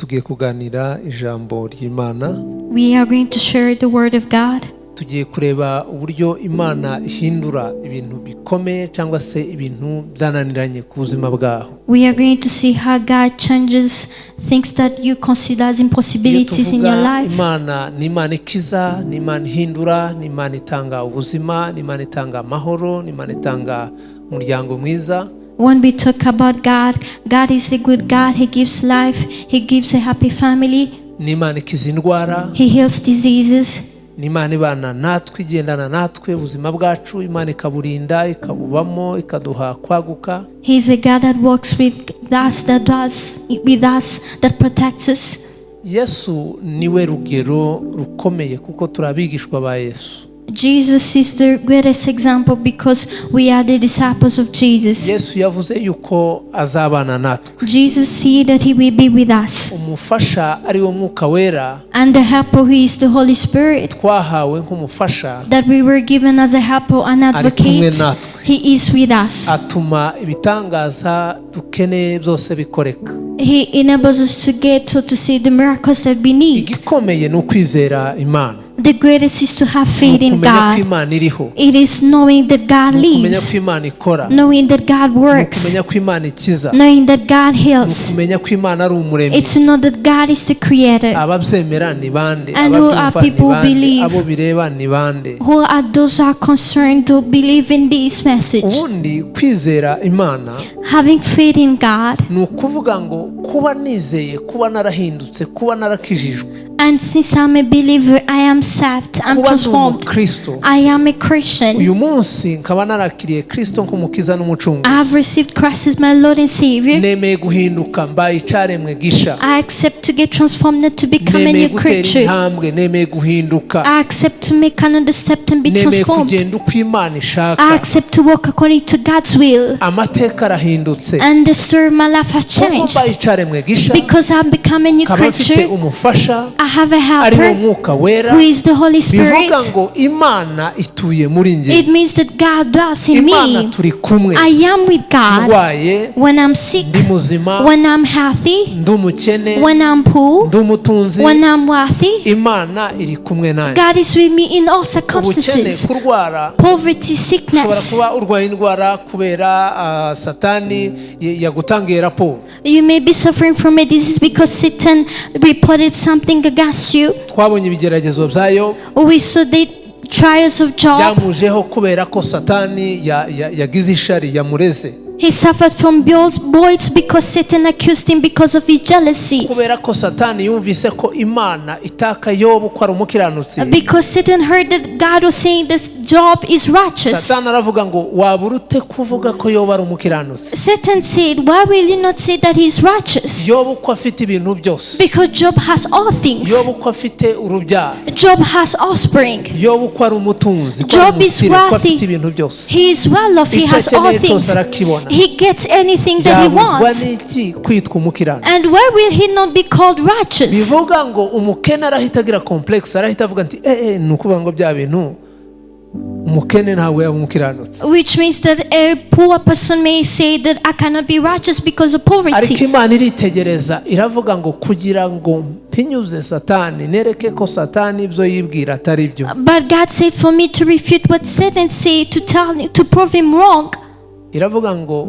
Tugiye kuganira ijambo ry'Imana. We are going to share the word of God. Tugiye kureba uburyo Imana ihindura ibintu bikomeye cyangwa se ibintu byananiranye ku buzima bwawe. We are going to see how God changes things that you consider as Iyo impossibilities in your tuvuga life. Imana, ni Imana ikiza, ni Imana ihindura, ni Imana itanga ubuzima, ni Imana itanga amahoro, ni Imana itanga umuryango mwiza. When we talk about God, God is a good God. He gives life, He gives a happy family, Ni Imana ikiza indwara. He heals diseases. Ni Imana ibana natwe, igendana natwe ubuzima bwacu, Imana ikaburinda, ikabubamo, ikaduha kwaguka. He is a God that walks with us, that does with us, that protects us. Yesu niwe rugero rukomeye kuko turi abigishwa ba Yesu. Jesus is the greatest example because we are the disciples of Jesus. Yesu yavuze yuko azabana natwe. Jesus said that He will be with us. Umufasha ari wo Mwuka Wera And the helper, who is the Holy Spirit, twahawe nk'umufasha, that we were given as a helper and ari kumwe advocate, natwe. He is with us. Atuma ibitangaza dukeneye byose bikoreka. He enables us to get to see the miracles that we need. Igikomeye ni ukwizera Imana. The greatest is to have Ni faith in ukumenya ko God. Imana iriho. It is knowing that God Ni ukumenya lives, ko Imana ikora. knowing that God Ni works, ukumenya ko Imana ikiza. knowing that God Ni heals. ukumenya ko Imana ari umuremyi. It's to know that God is the creator. Ababyemera ni bande? And who are Ababyumva ni people who bande? believe? Abo bireba ni bande? Who are those who are concerned to believe in this message? Ubundi kwizera Imana Having faith in God. ni ukuvuga ngo kuba nizeye, kuba narahindutse, kuba narakijijwe, And since I'm a believer, I am saved, I'm kuba ndi transformed. umukristo, I am a Christian. uyu munsi nkaba narakiriye Kristo nk'umukiza n'umucunguzi, I have received Christ as my Lord and Savior. nemeye guhinduka, mbaye icyaremwe gisha, I accept to get transformed and to become a nemeye new gutera creature. intambwe, nemeye guhinduka, I accept to make another step and be nemeye transformed. kugenda uko Imana ishaka. I accept to walk according to God's will. Amateka arahindutse And the story of my life has kuko mbaye changed icyaremwe gisha, because I've become a new nkaba mfite creature. umufasha I have a ari wo helper Mwuka Wera. who is the Holy Spirit. Bivuga ngo Imana ituye muri njye. It means that God dwells in Imana me. turi kumwe. I am with God Ndwaye, when I'm sick, ndi muzima, when I'm healthy, ndi umukene, when I'm poor, ndi umutunzi, when I'm wealthy. Imana iri kumwe nanjye. God is with me in all Ubukene, circumstances. kurwara, Poverty, ushobora sickness. kuba urwaye indwara kubera Satani yagutangiye raporo. You may be suffering from a disease because Satan reported something against you. Twabonye ibigeragezo byayo We saw the trials of Job. byamujeho kubera ko Satani yagize ishari, yamureze. He suffered from boils because Satan accused him because of his jealousy. Kubera ko Satani yumvise ko Imana itaka Yobu ko ari umukiranutsi, Because Satan heard that God was saying this Job is righteous. Satani aravuga ngo wabura ute kuvuga ko Yobu ari umukiranutsi? Satan said, "Why will you not say that he's righteous?" Yobu ko afite ibintu byose, Because Job has all things. Yobu ko afite urubyaro, Job has offspring. Yobu ko ari umutunzi, ko ari Job is umukire, ko wealthy. afite ibintu byose, He is well off. He icyo has all akeneye cyose things. arakibona, He gets anything that he yabuzwa wants. n'iki kwitwa umukiranutsi? And why will he not be called righteous? Bivuga ngo umukene arahita agira complexe, arahita avuga ati eh, ni ukuvuga ngo bya bintu, umukene ntabwo yaba umukiranutsi. Which means that a poor person may say that I cannot be righteous because of Ariko poverty. Imana iritegereza, iravuga ngo kugira ngo mpinyuze Satani, nereke ko Satani ibyo yibwira atari byo, But God said for me to refute what Satan said, to tell to prove him wrong. Iravuga ngo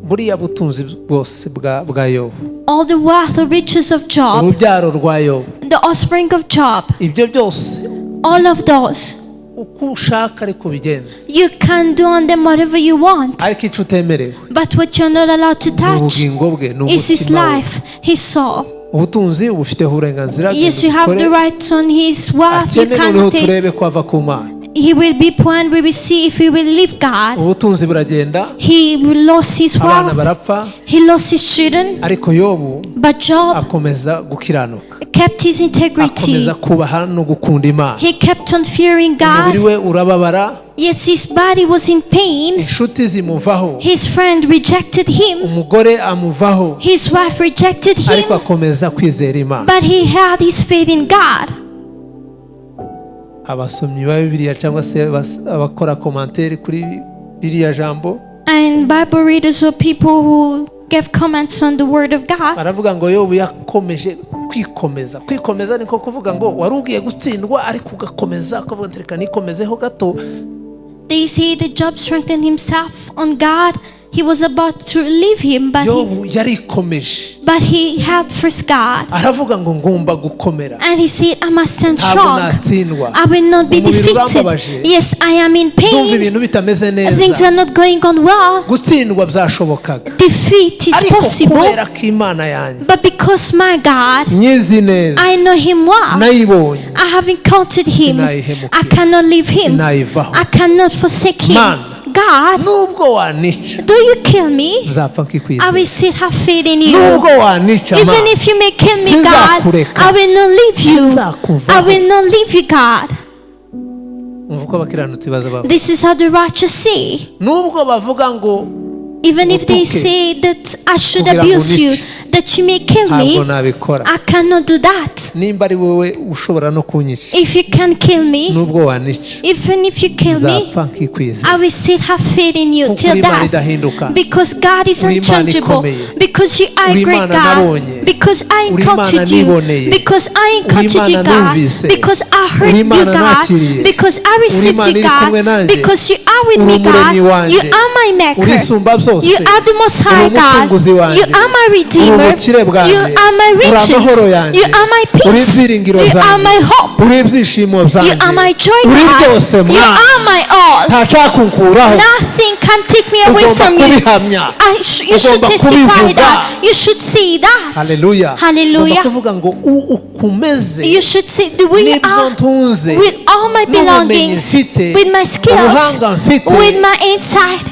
buriya butunzi bwose bwa Yobu, All the wealth or riches of Job, urubyaro rwa Yobu, the offspring of Job, ibyo byose, all of those, uko ushaka ariko ubigenza, you can do on them whatever you want. ariko icyo utemerewe But what you're not allowed to ni touch ubugingo bwe, ni is his umutima we. life, his soul. Ubutunzi ubufiteho uburenganzira, Yes, you have the ubikore, right on his wealth. You akene noneho can't take. turebe ko ava ku Mana. He will be poor and we will see if he will leave God. Ubutunzi buragenda, He lost his abana wealth. barapfa, He lost his children. ariko Yobu But Job akomeza gukiranuka, kept his integrity. akomeza kubaha no gukunda Imana. He kept on fearing Umubiri God. we urababara, Yes, his body was in pain. inshuti zimuvaho, His friend rejected him. umugore amuvaho, His wife rejected ariko him. akomeza kwizera Imana. But he had his faith in God. Abasomyi ba Bibiliya cyangwa se abakora commentaire kuri ririya jambo And Bible readers or people who gave comments on the word of God, baravuga ngo Yobu yakomeje Kwikomeza, kwikomeza niko kuvuga ngo wari ugiye gutsindwa ariko ugakomeza, ukavuga nti reka nikomezeho gato. They say that Job strengthened himself on God. He was about to leave him, but he, Yobu yarikomeje, but he held first God. Aravuga ngo ngomba gukomera. And he said, "I must stand Ntabwo strong. natsindwa. I will not be Umubiri defeated. urambabaje. Yes, I am in Ndumva pain. ibintu bitameze Things neza. are not going on well. Gutsindwa byashobokaga, Defeat is ariko possible. kubera ko Imana yanjye But because my God, nyizi neza, I know him well. nayibonye, I have encountered him. Sinayihemukira. I cannot leave him. Sinayivaho. I cannot forsake him. Mana. God, Nubwo wanica, do you kill me? nzapfa I nkikwizera. will still have faith in you. Nubwo wanica, Even Mana, if you may kill me, God, sinzakureka. I will not leave you. Sinzakuvaho. I will not leave you, God. Umva uko abakiranutsi baza bavuga. This is how the righteous say. Nubwo bavuga ngo Even if they Utuke. say that I should Kugira ngo abuse you, unice. That you may kill Ntabwo me, nabikora. I cannot do that. Nimba ari wowe ushobora no kunyica, If you can kill me, nubwo wanica, even if you kill me, nzapfa nkikwizera. I will still have faith in you Kuko till uri Imana death. idahinduka. Because God is Uri Imana unchangeable. ikomeye. Because you are Uri a great Imana God. nabonye. Because I Uri Imana encountered you. niboneye. Because I Uri encountered you, Imana God. numvise. Because I heard Uri you, Imana God. nakiriye. Because I Uri received Imana you, iri kumwe God. nanjye. Because you are with Uri me, God. Umuremyi wanjye. You are my Uri maker. Isumba byose. You are the Most Uri High God. Umucunguzi wanjye. You are my Uri Redeemer. ubukire bwanjye. You are my Uri riches. amahoro yanjye. You are my Uri peace. ibyiringiro You are byanjye. my hope. Uri ibyishimo byanjye. You are my joy, Uri God. byose You Mwana. are my all. Ntacyakunkuraho. Nothing can take me away Ugomba from you. kubihamya. You should Ugomba testify kubivuga. that. You should say that. Haleluya. Ugomba Hallelujah. kuvuga ngo ukomeze You should say the way you n'ibyo are ntunze, with all my n'ubumenyi belongings, mfite, with my skills, ubuhanga mfite, with my insight,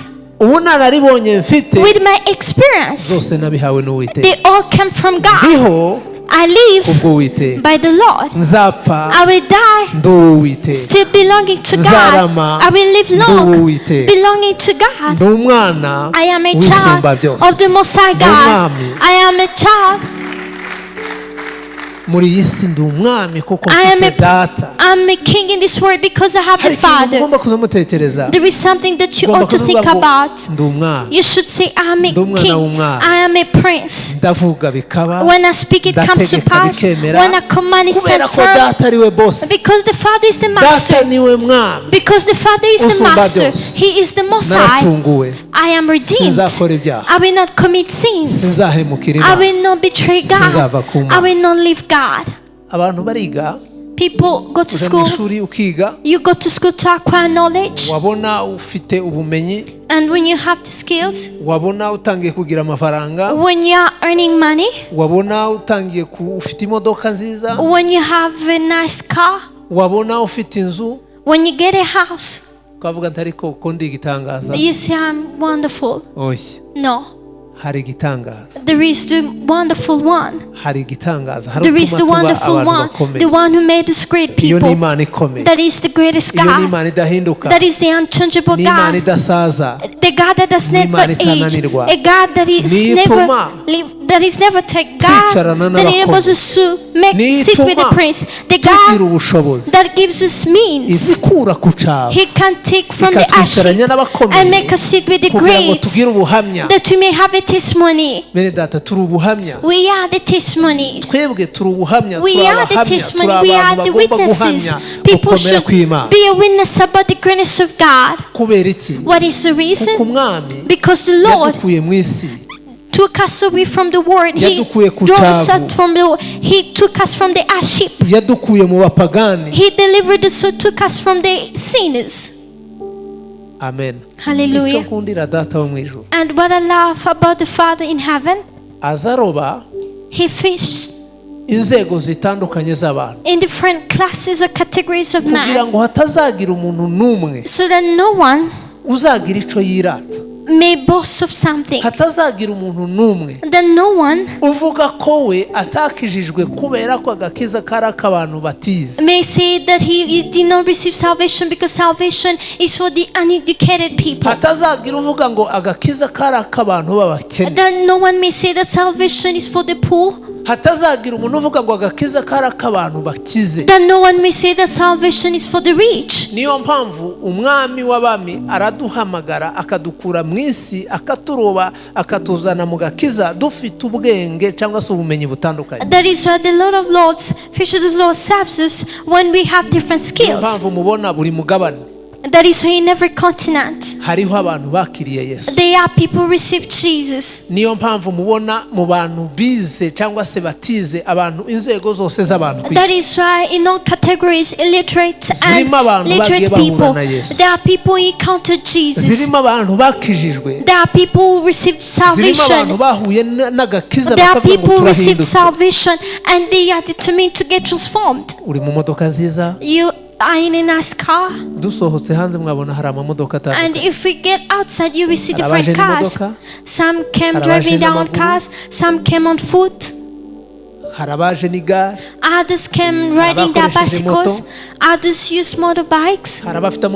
ubunararibonye mfite, with my experience. zose nabihawe n'Uwiteka. They all come from God. Ndiho I live kubw'Uwiteka. by the Lord. Nzapfa I will die ndi uw'Uwiteka. still belonging to God. Nzarama I will live ndi long uw'Uwiteka. belonging to God. Ndi umwana I am a w'Isumba child byose. of the Most High Ndi God. umwami. I am a child. Muri iyi si ndi umwami kuko I am mfite a data. I'm a king in this world because I have Hari the ikintu Father. ugomba kuzamutekereza. There is something that you Ugomba ought to kuvuga think ngo about. ndi umwami. You should say, I'm a Ndi umwana king. w'umwami. I am a prince. Ndavuga bikaba. When I speak, it comes to Ndategeka pass. bikemera. When I command, it Kubera stands ko firm. data ariwe boss. Because the Father is the Data master. niwe mwami. Because the Father is the Usumba master. byose. He is the Most High. Naracunguwe. I am redeemed. Sinzakora ibyaha. I will not commit sins. Sinzahemukira I Imana. will not betray God. Sinzava ku Mana. I will not leave God. Abantu bariga. People go to Uja mu school. ishuri ukiga. You go to school to acquire knowledge. Wabona ufite ubumenyi, And when you have the skills, wabona utangiye kugira amafaranga, when you are earning money, wabona utangiye ufite imodoka nziza, when you have a nice car, wabona ufite inzu, when you get a house, ukavuga nti ariko ko ndi igitangaza. you say, "I'm wonderful." Oya. No, Hari igitangaza. there is the wonderful one. Hari igitangaza. Hari There is utuma the tuba wonderful abantu one, bakomeye. the one who made us great Iyo ni people. Imana ikomeye. That is the greatest Iyo ni God. Imana idahinduka. That is the unchangeable Ni Imana God. idasaza. The God that does Ni never Imana age. itananirwa. A God that is Niyo never ituma live, that is never take God twicarana that enables n'abakomeye. us to make Niyo sit with the ituma prince. The tugira God ubushobozi. that gives us means. Izikura ku cyavu He can take from the ikatwicaranya ashes n'abakomeye and make us sit with the kugira ngo great, tugire ubuhamya. that we may have a testimony. Bene data, turi ubuhamya. We are the testimonies. Twebwe turi ubuhamya, We turi are the abahamya, turi testimony. We abantu are the bagomba witnesses. guhamya People gukomera should kw'Imana. be a witness about the greatness of God. Kubera iki? What is the Kuko reason? umwami Because the Lord yadukuye mu isi. took us away from the world. He Yadukuye ku drove us cyavu. out from the He took us from the ash heap. Yadukuye mu bapagani. He delivered us, so took us from the sinners. Amen. Icyo Hallelujah. nkundira data wo mu ijuru, And what I love about the Father in heaven, azaroba He fished inzego zitandukanye z'abantu in different classes or categories of kugira man ngo hatazagira umuntu n'umwe so that no one uzagira icyo yirata, may boast of something. Hatazagira umuntu n'umwe That no one uvuga ko we atakijijwe kubera ko agakiza kari ak'abantu batize, may say that he did not receive salvation because salvation is for the uneducated people. Hatazagira uvuga ngo agakiza kari ak'abantu b'abakene, That no one may say that salvation is for the poor. Hatazagira umuntu uvuga ngo agakiza kari ak'abantu bakize. That no one may say that salvation is for the rich. Niyo mpamvu umwami w'abami araduhamagara akadukura mu isi akaturoba akatuzana mu gakiza dufite ubwenge cyangwa se ubumenyi butandukanye. That is why the Lord of Lords, fishes the Lord serves us when we have different Niyo skills. mpamvu mubona buri mugabane That is why in every continent hariho abantu bakiriye Yesu. there are people who receive Jesus. Niyo mpamvu mubona mu bantu bize cyangwa se batize abantu inzego zose z'abantu ku That isi. is why in all categories, illiterate and Zirimo abantu bagiye literate bahura people, na Yesu. there are people who encountered Jesus. Zirimo abantu bakijijwe. There are people who received Zirimo abantu salvation. bahuye n'agakiza There are bakavuga ngo people who received turahindutse. salvation and they are determined to get transformed. Uri mu modoka nziza. You are in a nice car, Dusohotse hanze mwabona hari amamodoka and atandukanye. if we get outside, you will see Hari different abaje cars. n'imodoka, Some came hari driving abaje down n'amaguru, cars, some came on foot, hari abaje n'igare, others came riding their abakoresheje moto, bicycles, others use motorbikes. hari abafite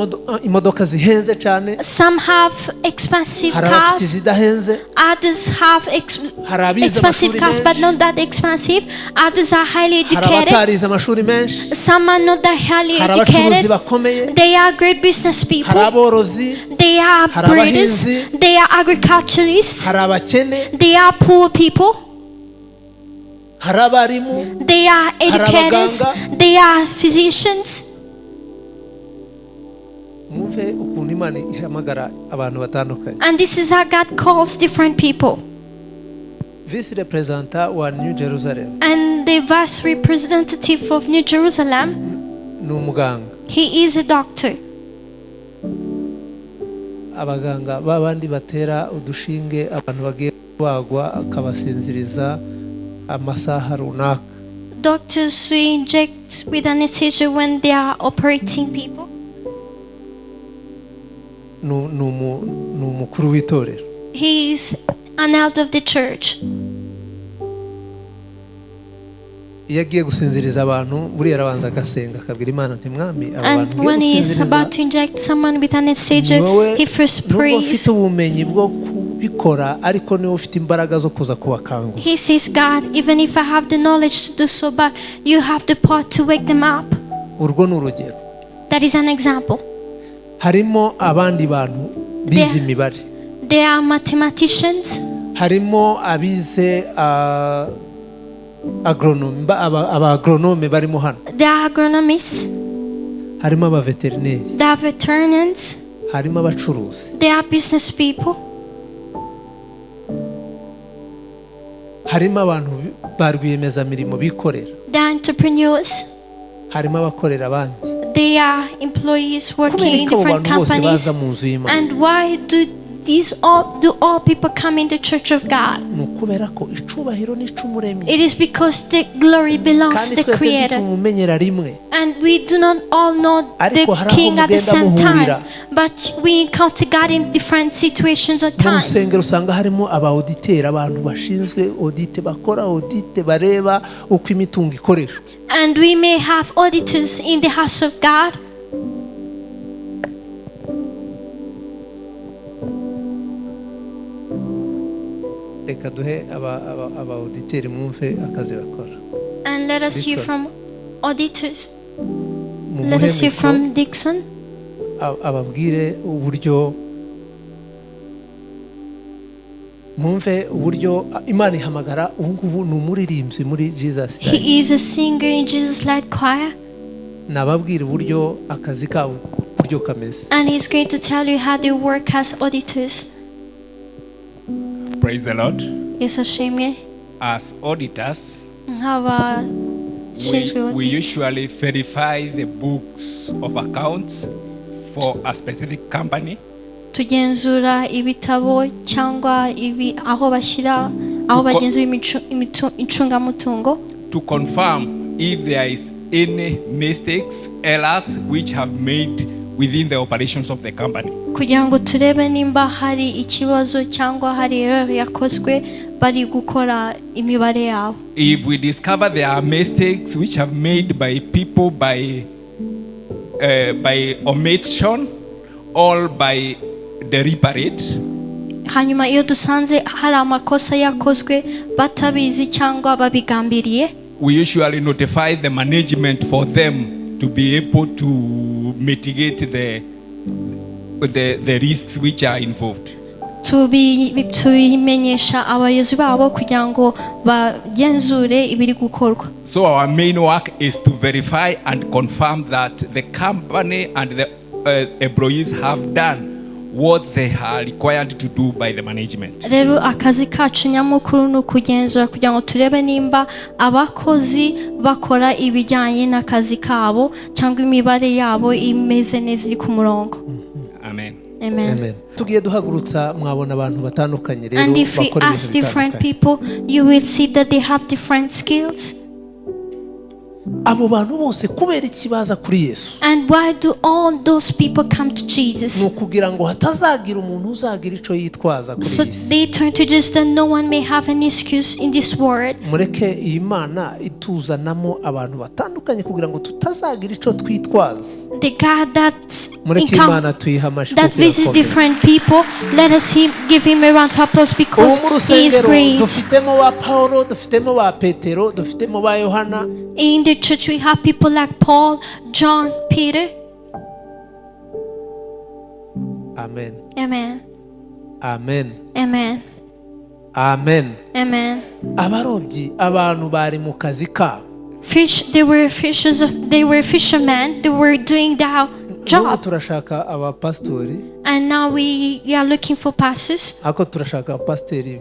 imodoka zihenze cyane, Some have expensive hari abafite cars, izidahenze, others have hari abize expensive amashuri cars but menshi, not that expensive. Others are highly hari educated. abatarize amashuri menshi, Some are not that highly hari abacuruzi educated. bakomeye, They are great business hari people. aborozi, They are hari breeders. abahinzi, They are agriculturalists. hari abakene, They are poor people. hari abarimu, They are hari educators. abaganga. They are physicians. Mwumve ukuntu Imana ihamagara abantu batandukanye. And this is how God calls different people. Visi reperezanta wa New Jerusalem And the vice representative of New Jerusalem, ni umuganga. he is a doctor. Abaganga babandi batera udushinge abantu bagiye kubagwa akabasinziriza amasaha runaka. Doctors who inject with anesthesia when they are operating people. Ni umukuru w'itorero. He is an elder of the church. Iyo agiye gusinziriza abantu buriya arabanza agasenga akabwira Imana nti mwami aba bantu And ngiye when he is gusinziriza about to inject someone with ni anesthesia, wowe he first nubwo prays. mfite ubumenyi bwo kubikora ariko niwe ufite imbaraga zo kuza kubakangura. He says, God, even if I have the knowledge to do so, but you have the power to wake them up. Urwo ni urugero. That is an example. Harimo abandi bantu bize imibare. There are mathematicians. Harimo abize agronome aba agronome barimo hano. There are agronomists. Harimo abaveterineri. There are veterinarians. Harimo abacuruzi. There are business people. Harimo abantu ba rwiyemezamirimo bikorera. There are entrepreneurs. Harimo abakorera abandi. They are employees working Kubera in ko abo different bantu bose companies. baza mu nzu y'Imana And why do these all do all people come in the church of God? ni ukubera ko icubahiro n'icumuremyi. It is because the glory belongs to Kandi the twese Creator. ntitumumenyera rimwe. And we do not all know Ariko the hari aho King at the mugenda same time, muhurira. but we encounter God in different situations or Mu times. rusengero usanga harimo aba auditeri, abantu bashinzwe audite, bakora audite, bareba uko imitungo ikoreshwa. And we may have auditors in the house of God. Reka duhe aba auditeri mwumve akazi bakora. And let us hear Dixon. from auditors. Mumuhe Let us hear mikoro, from Dixon. ababwire uburyo mwumve uburyo Imana ihamagara. Ubu ngubu ni umuririmbyi muri Jesus Light. He is a singer in Jesus Light Choir, Nababwira uburyo akazi kabo uburyo kameze. and he's going to tell you how they work as auditors. Praise the Lord. Yesu ashimwe. As auditors, Nk'abashinzwe we audit, usually verify the books of accounts for a specific company. tugenzura ibitabo cyangwa ibi aho bashyira aho bagenzura icungamutungo To confirm if there is any mistakes, errors which have made within the operations of the company. Kugira ngo turebe nimba hari ikibazo cyangwa hari error yakozwe bari gukora imibare yabo. If we discover there are mistakes which have made by people by omission or by deliberate, Hanyuma iyo dusanze hari amakosa yakozwe batabizi cyangwa babigambiriye, we usually notify the management for them to be able to mitigate the risks which are involved. Tubimenyesha abayobozi babo kugira ngo bagenzure ibiri gukorwa. So our main work is to verify and confirm that the company and the employees have done what they are required to do by the management. Rero akazi kacu nyamukuru ni ukugenzura kugira ngo turebe nimba abakozi bakora ibijyanye n'akazi kabo cyangwa imibare yabo imeze neza, iri ku murongo. Amen. Amen. Amen. Tugiye duhagurutsa, mwabona abantu batandukanye rero And if we bakora ibintu ask different bitandukanye. people, you will see that they have different skills. Abo bantu bose kubera iki baza kuri Yesu? And why do all those people come to Ni Jesus? ukugira ngo hatazagira umuntu uzagira icyo yitwaza kuri So iyi si. they turn to Jesus that no one may have an excuse in this world. Mureke iyi Mana ituzanamo abantu batandukanye kugira ngo tutazagira icyo twitwaza. The God that Mureke Imana tuyihe amashyi that kuko visit irakomeye. different people, let us give him a round of applause Ubu because mu he is rusengero great. dufitemo ba Paulo, dufitemo ba Petero, dufitemo ba Yohana. In the church, we have people like Paul, John, Peter. Amen. Amen. Amen. Amen. Amen. Amen. Abarobyi, abantu bari mu kazi kabo. Fish, they were fishers, they were fishermen, they were doing their N'ubu job. turashaka abapasitori. And now we are looking for pastors, Ariko turashaka abapasiteri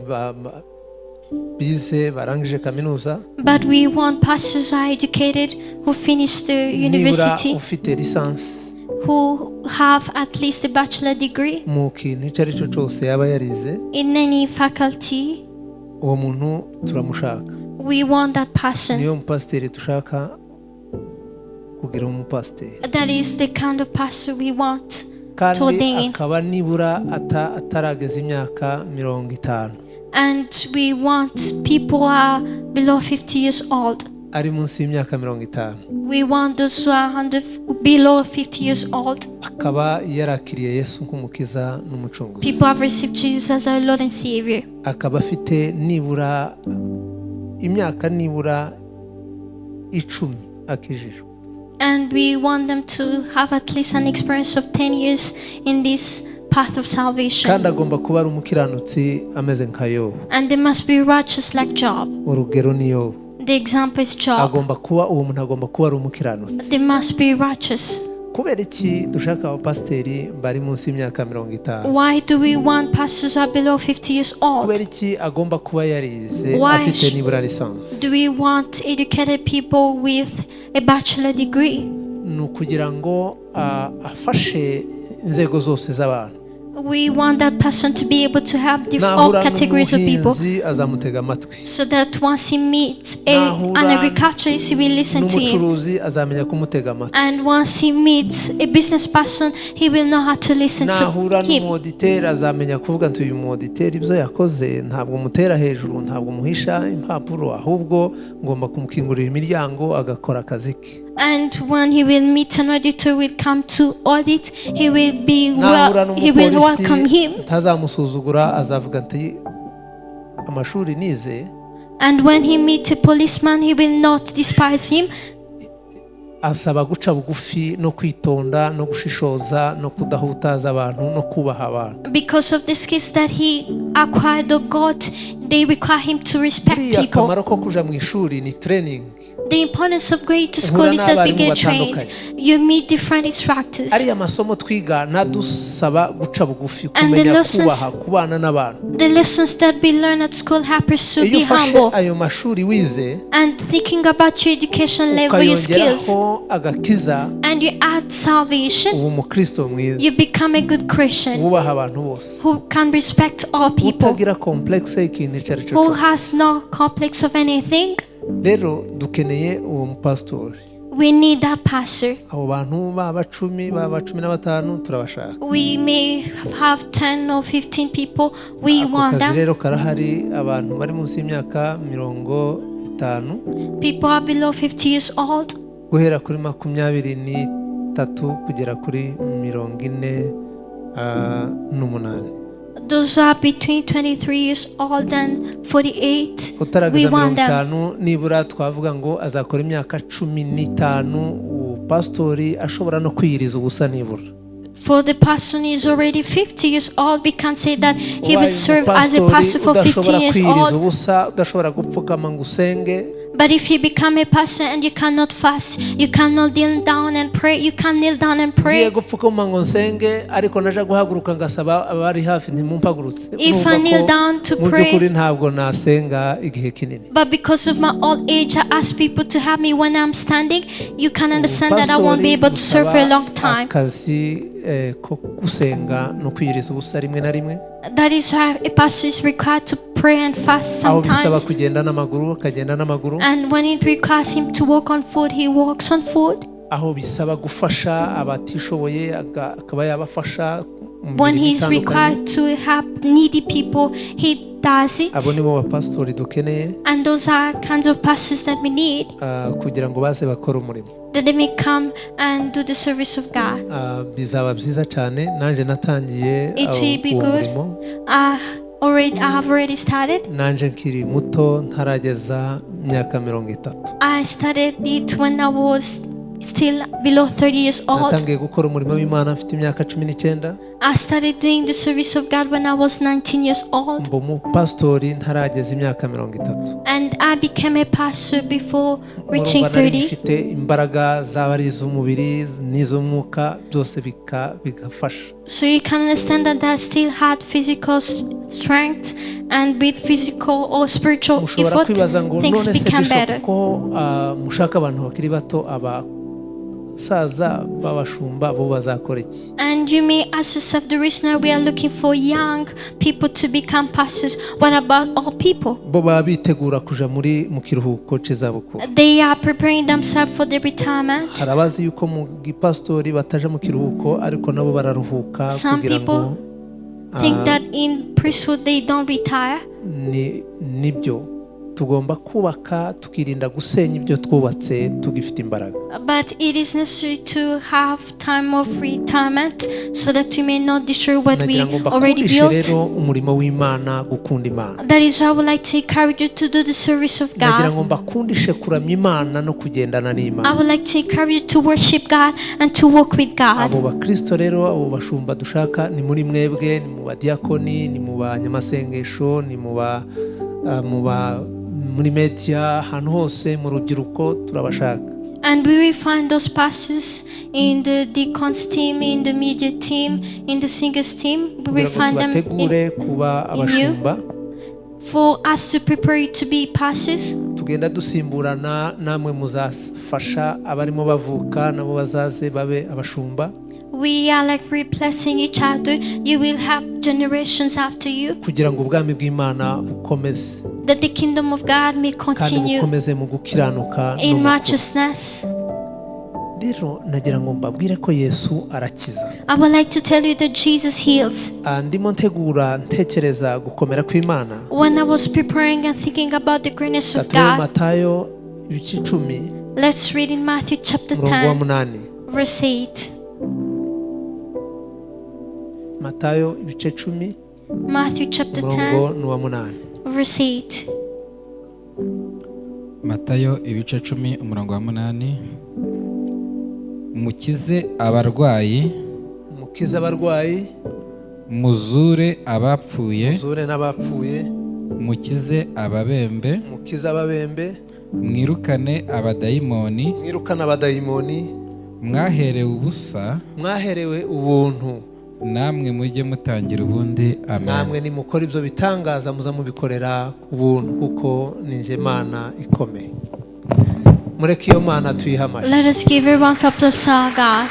bize, barangije kaminuza. But we want pastors who are educated, who finished the Nibura university, ufite lisansi who have at least a bachelor degree mu kintu icyo ari cyo cyose yaba yarize. In any faculty. Uwo muntu turamushaka. We want that person. Niyo mupasiteri dushaka kugira umupasiteri. That is the kind of pastor we want to Kandi ordain. akaba nibura atarageza imyaka 50. And we want people who are below 50 years old. Ari munsi y'imyaka 50. We want those who are below 50 years old. Akaba yarakiriye Yesu nk'umukiza n'umucunguzi. People have received Jesus as our Lord and Savior. Akaba afite nibura imyaka nibura 10 akijijwe. And we want them to have at least an experience of 10 years in this path of salvation. Kandi agomba kuba ari umukiranutsi ameze nka Yobu. And they must be righteous like Job. Urugero ni Yobu. The example is Job. Agomba kuba uwo muntu agomba kuba ari umukiranutsi. They must be righteous. Kubera iki dushaka abapasiteri bari munsi y'imyaka 50? Why do we want pastors who are below 50 years old? Kubera iki agomba kuba yarize, Why afite nibura lisansi? Do we want educated people with a bachelor degree? Ni ukugira ngo afashe inzego zose z'abantu. We want that person to be able to help all Nahura categories of people n'umuhinzi azamutega amatwi. So that once he meets Nahura an agriculturist, he will listen to him. N'umucuruzi azamenya kumutega amatwi. And once he meets a business person, he will know how to listen to Nahura him. n'umwoditeri azamenya kuvuga nti uyu mwoditeri ibyo yakoze ntabwo umutera hejuru, ntabwo umuhisha impapuro, ahubwo ngomba kumukingurira imiryango agakora akazi ke. And when he will meet an auditor will come to audit, he will be Nahura well, he will welcome n'umupolisi him. ntazamusuzugura, azavuga ati amashuri nize And when he meets a policeman, he will not despise him. Asaba guca bugufi no kwitonda no gushishoza no kudahutaza abantu no kubaha abantu. Because of the skills that he acquired or got, they require him to respect Buriya people. akamaro ko kuja mu ishuri ni training. The importance of going to Uhura school is that we n'abarimu get trained. batandukanye. You meet different instructors. Ariya masomo twiga nadusaba guca bugufi, And the kumenya lessons- kubaha, kubana n'abantu. The lessons that we learn at school help us to Iyo be ufashe humble. ayo mashuri wize And thinking about your education level, your skills, ukayongeraho agakiza, and you add salvation, uba umukristo mwiza you become a good Christian wubaha abantu bose, who can respect all people, utagira complexe y'ikintu icyo ari cyo who cyose. has no complex of anything. Rero dukeneye uwo mupasitori. We need that pastor. Abo bantu baba 10, baba 15, turabashaka. We may have 10 or 15 people. We Ako want kazi them. rero karahari, abantu bari munsi y'imyaka 50. People are below 50 years old. Guhera kuri 23 kugera kuri 48. Those who are between 23 years old and 48, we Utarageza want mirongo them. itanu nibura, twavuga ngo azakora imyaka 15 pasitori ashobora no kwiyiriza ubusa nibura. For the person who is already 50 years old, we can say that he Ubaye will serve as a umupasitori pastor for 15 udashobora years kwiyiriza old. ubusa, udashobora gupfukama ngo usenge. But if you become a pastor and you cannot fast, you cannot kneel down and pray, you can kneel down and Ngiye pray. gupfukama ngo nsenge, ariko naje guhaguruka ngasaba abari hafi ntimumpagurutse, If urumva I kneel ko down to mu pray, by'ukuri ntabwo nasenga igihe kinini. but because of my old age, I ask people to help me when I'm standing. You can understand that I won't be able to serve for a long time. Akazi ko gusenga no kwiyiriza ubusa rimwe na rimwe. That is why a pastor is required to pray and fast Aho bisaba sometimes. kugenda n'amaguru akagenda n'amaguru. And when it requires him to walk on foot, he walks on foot. Aho bisaba gufasha abatishoboye akaba yabafasha mu When mirimo he is itandukanye. required to help needy people, he does it. Abo nibo bapasitori dukeneye, And those are kinds of pastors that we need, kugira ngo baze bakore umurimo. that they may come and do the service of God. Bizaba byiza cyane nanjye natangiye It will be uwo good. murimo. I have already started. Nanjye nkiri muto, ntarageza imyaka 30. I started it when I was still below 30 years old. Natangiye gukora umurimo w'Imana mfite imyaka 19. I started doing the service of God when I was 19 years old. Mba umupasitori ntarageza imyaka 30. And I became a pastor before reaching Murumva nari 30. mfite imbaraga, zaba ari iz'umubiri n'iz'umwuka, byose bigafasha. So you can understand that I still had physical strength, and with physical or spiritual Mushobora effort, kwibaza ngo things none se become bishop better. ko mushaka abantu bakiri bato, abasaza b'abashumba bo bazakora iki? And you may ask yourself the reason why we are looking for young people to become pastors. What about all people? Bo baba bitegura kuja muri mu kiruhuko cy'izabukuru. They are preparing themselves for their retirement. Hari abazi yuko mu gipasitori bataja mu kiruhuko, ariko nabo bararuhuka Some kugira ngo people think that in priesthood they don't retire. Ni nibyo, tugomba kubaka tukirinda gusenya ibyo twubatse tugifite imbaraga. But it is necessary to have time of retirement so that we may not destroy what we Nagira ngo already mbakundishe built. rero umurimo w'Imana, gukunda Imana. That is why I would like to encourage you to do the service of Nagira God. ngo mbakundishe kuramya Imana no kugendana I n'Imana. would like to encourage you to worship God and to walk with God. Abo bakristo rero, abo bashumba dushaka ni muri mwebwe, ni mu badiyakoni, ni mu banyamasengesho, ni mu ba ah, mu ba muri media, ahantu hose mu rubyiruko turabashaka. And we will find those pastors in the deacons team, in the media team, in the singers team. We will Kugira ngo find them tubategure kuba abashumba. For us to prepare you to be pastors. Tugenda dusimburana, namwe muzafasha abarimo bavuka nabo bazaze babe abashumba. We are like replacing each other. You will have generations after you, Kugira ngo ubwami bw'Imana bukomeze that the kingdom of God may kandi continue bukomeze mu gukiranuka no in mu kuri. righteousness. Rero nagira ngo mbabwire ko Yesu arakiza. I would like to tell you that Jesus heals. Ndimo ntegura ntekereza gukomera kw'Imana. When I was preparing and thinking about the greatness of Turebe God, Matayo ibice 10, let's read in Matthew chapter umurongo wa 10, 8. verse 8. Matayo ibice 10, Matthew chapter umurongo 10, ni uwa 8. verse 8. Matayo ibice 10 umurongo wa 8: Mukize abarwayi, Mukize abarwayi, muzure abapfuye, muzure n'abapfuye, mukize ababembe, mukize ababembe, mwirukane abadayimoni. Mwirukane abadayimoni. Mwaherewe ubusa, Mwaherewe ubuntu, namwe mujye mutangira ubundi. Amen. Namwe nimukora ibyo bitangaza muza mubikorera ku buntu, kuko ni njye Mana ikomeye. Mureke iyo Mana tuyihe amashyi. Let us give a round of applause to our God.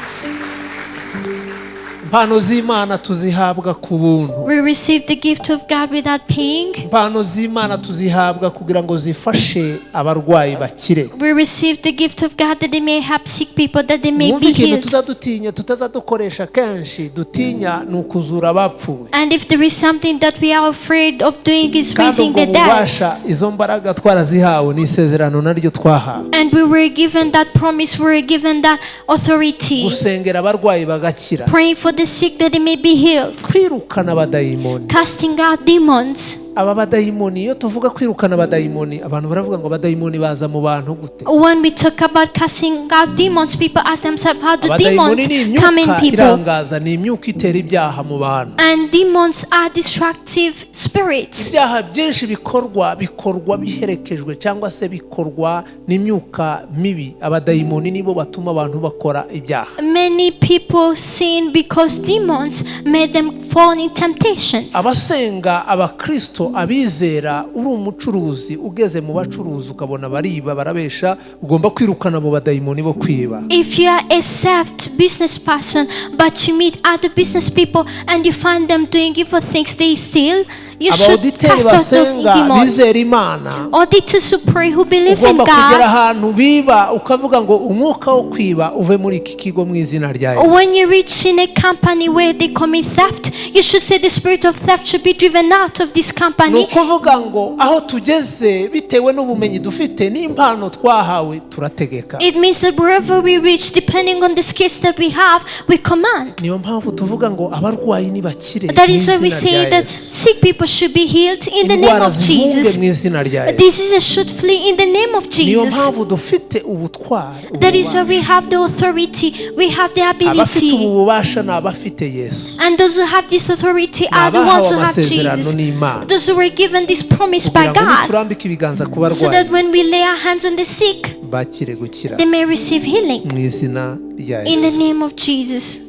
Impano z'Imana tuzihabwa ku buntu. We receive the gift of God without paying. Impano z'Imana tuzihabwa kugira ngo zifashe abarwayi bakire. We receive the gift of God that they may help sick people, that they may Mwumve be ikintu healed. tuzadutinya, tutazadukoresha kenshi, dutinya ni ukuzura abapfuye. And if there is something that we are afraid of doing is Kandi raising ubwo the dead. bubasha, izo mbaraga twarazihawe, ni isezerano naryo twahawe. And we were given that promise, we were given that authority. Gusengera abarwayi bagakira. Praying for the sick that they may be healed. Kwirukana abadayimoni. Casting out demons. Aba badayimoni, iyo tuvuga kwirukana abadayimoni, abantu baravuga ngo abadayimoni baza mu bantu gute? When we talk about casting out demons, people ask themselves, how do Abadayimoni demons ni come in imyuka people? irangaza, ni imyuka itera ibyaha mu bantu. And demons are destructive spirits. Ibyaha byinshi bikorwa biherekejwe cyangwa se bikorwa n'imyuka mibi. Abadayimoni nibo batuma abantu bakora ibyaha. Many people sin because demons made them fall in temptations. Abasenga, abakristo, abizera, uri umucuruzi, ugeze mu bacuruzi ukabona bariba, barabesha, ugomba kwirukana abo badayimoni bo kwiba. If you are a saved business person, but you meet other business people and you find them doing evil things, they steal, you should Aba auditeurs cast out those basenga, demons. bizera Imana, Auditors who pray, who believe in ugomba kugera God, ahantu biba ukavuga ngo umwuka wo kwiba uve muri iki kigo mu izina rya Yesu. when you reach in a company where they commit theft, you should say the spirit of theft should be driven out of this Ni company. ukuvuga ngo aho tugeze, bitewe n'ubumenyi dufite n'impano twahawe, turategeka. It means that wherever we reach, depending on the skills that we have, we command. Niyo mpamvu tuvuga ngo abarwayi nibakire That mu is why we izina say rya that Yesu. sick people should be healed in the name Indwara of zihunge Jesus. mu izina rya Yesu. Diseases should flee in the name of Niyo Jesus. mpamvu dufite ubutware, That is why ububasha. we have the authority, we have the Abafite ubu ability. bubasha ni abafite Yesu, And those who have this authority ni are the abahawe ones who have amasezerano Jesus. n'Imana, Those who were given this promise by kugira ngo God. niturambike ibiganza ku So that barwayi when we lay our hands on the sick, bakire gukira they may receive healing. mu izina rya In the Yesu. name of Jesus.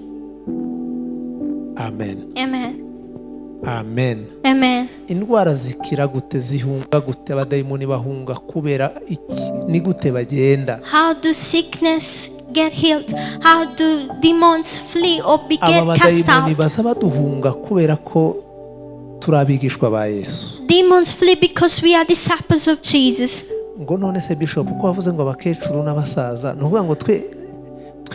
Amen. Amen. Amen. Amen. Indwara zikira gute? Zihunga gute? Abadayimoni bahunga kubera iki? Ni gute bagenda? How do sickness get healed? How do demons flee or be Aba get cast badayimoni out? baza baduhunga kubera ko turi abigishwa ba Yesu. Demons flee because we are disciples of Jesus. Ngo none se bishop, uko wavuze ngo abakecuru n'abasaza, ni ukuvuga ngo twe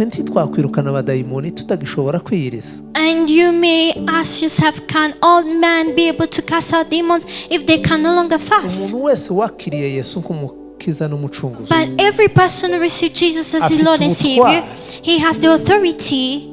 ntitwakwirukana abadayimoni tutagishobora kwiyiriza? And you may ask yourself, can old man be able to cast out demons if they can no longer fast? Umuntu wese wakiriye Yesu nk'umukiza n'umucunguzi But every person who received Jesus as the afite Lord and Savior, ubutware. he has the authority.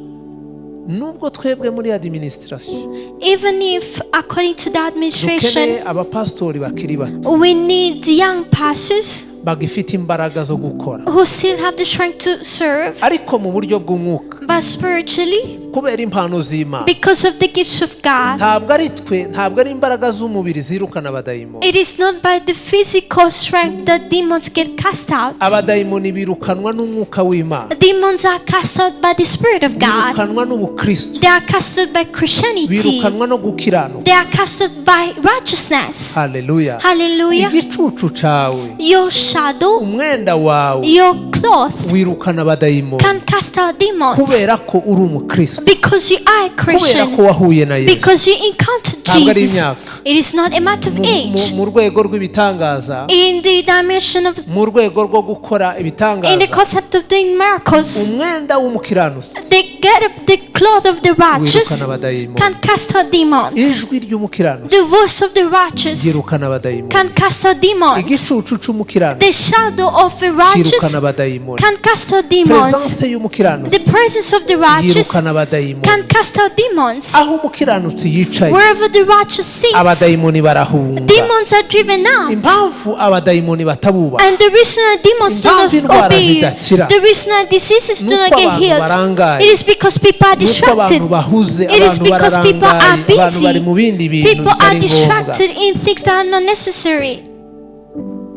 Nubwo twebwe muri administration Even if, according to the administration, dukeneye abapasitori bakiri bato, we need young pastors bagifite imbaraga zo gukora, who still have the strength to serve, ariko mu buryo bw'umwuka, but spiritually, kubera impano z'Imana, because of the gifts of God, ntabwo ari twe, ntabwo ari imbaraga z'umubiri zirukana abadayimoni. it is not by the physical strength that demons get cast out. Abadayimoni birukanwa n'umwuka w'Imana. Demons are cast out by the Spirit of God. Birukanwa n'ubukristo. They are cast out by Christianity. Birukanwa no gukiranuka. They are cast out by righteousness. Haleluya. Hallelujah. Igicucu cawe, Your shadow, umwenda wawe your cloth wirukana abadayimoni can cast out demons kubera ko uri umukristo, because you are a kubera Christian, ko wahuye na Yesu. because you encountered Ntabwo ari Jesus. imyaka. It is not a matter of age. Mu rwego rw'ibitangaza, In the dimension of, mu rwego rwo gukora in the ibitangaza, concept of doing miracles, umwenda w'umukiranutsi they get up the cloth of the righteous wirukana abadayimoni. can cast out demons. Ijwi ry'umukiranutsi The voice of the righteous ryirukana abadayimoni. can cast out demons. Igicucu cy'umukiranutsi The shadow of the righteous cyirukana abadayimoni. can cast out demons. Presence y'umukiranutsi The presence of the righteous yirukana abadayimoni. can cast out demons. Aho umukiranutsi yicaye, Wherever the righteous sits, abadayimoni barahunga. demons are driven out. Impamvu abadayimoni batabubaha, And the reason that demons do impamvu not indwara obey you, zidakira, the reason that diseases do nuko not get abantu healed, barangaye, it is because people are nuko distracted. abantu bahuze, It is abantu because people are bararangaye, abantu bari busy. mu bindi bintu People are bitari ngombwa. distracted in things that are not necessary.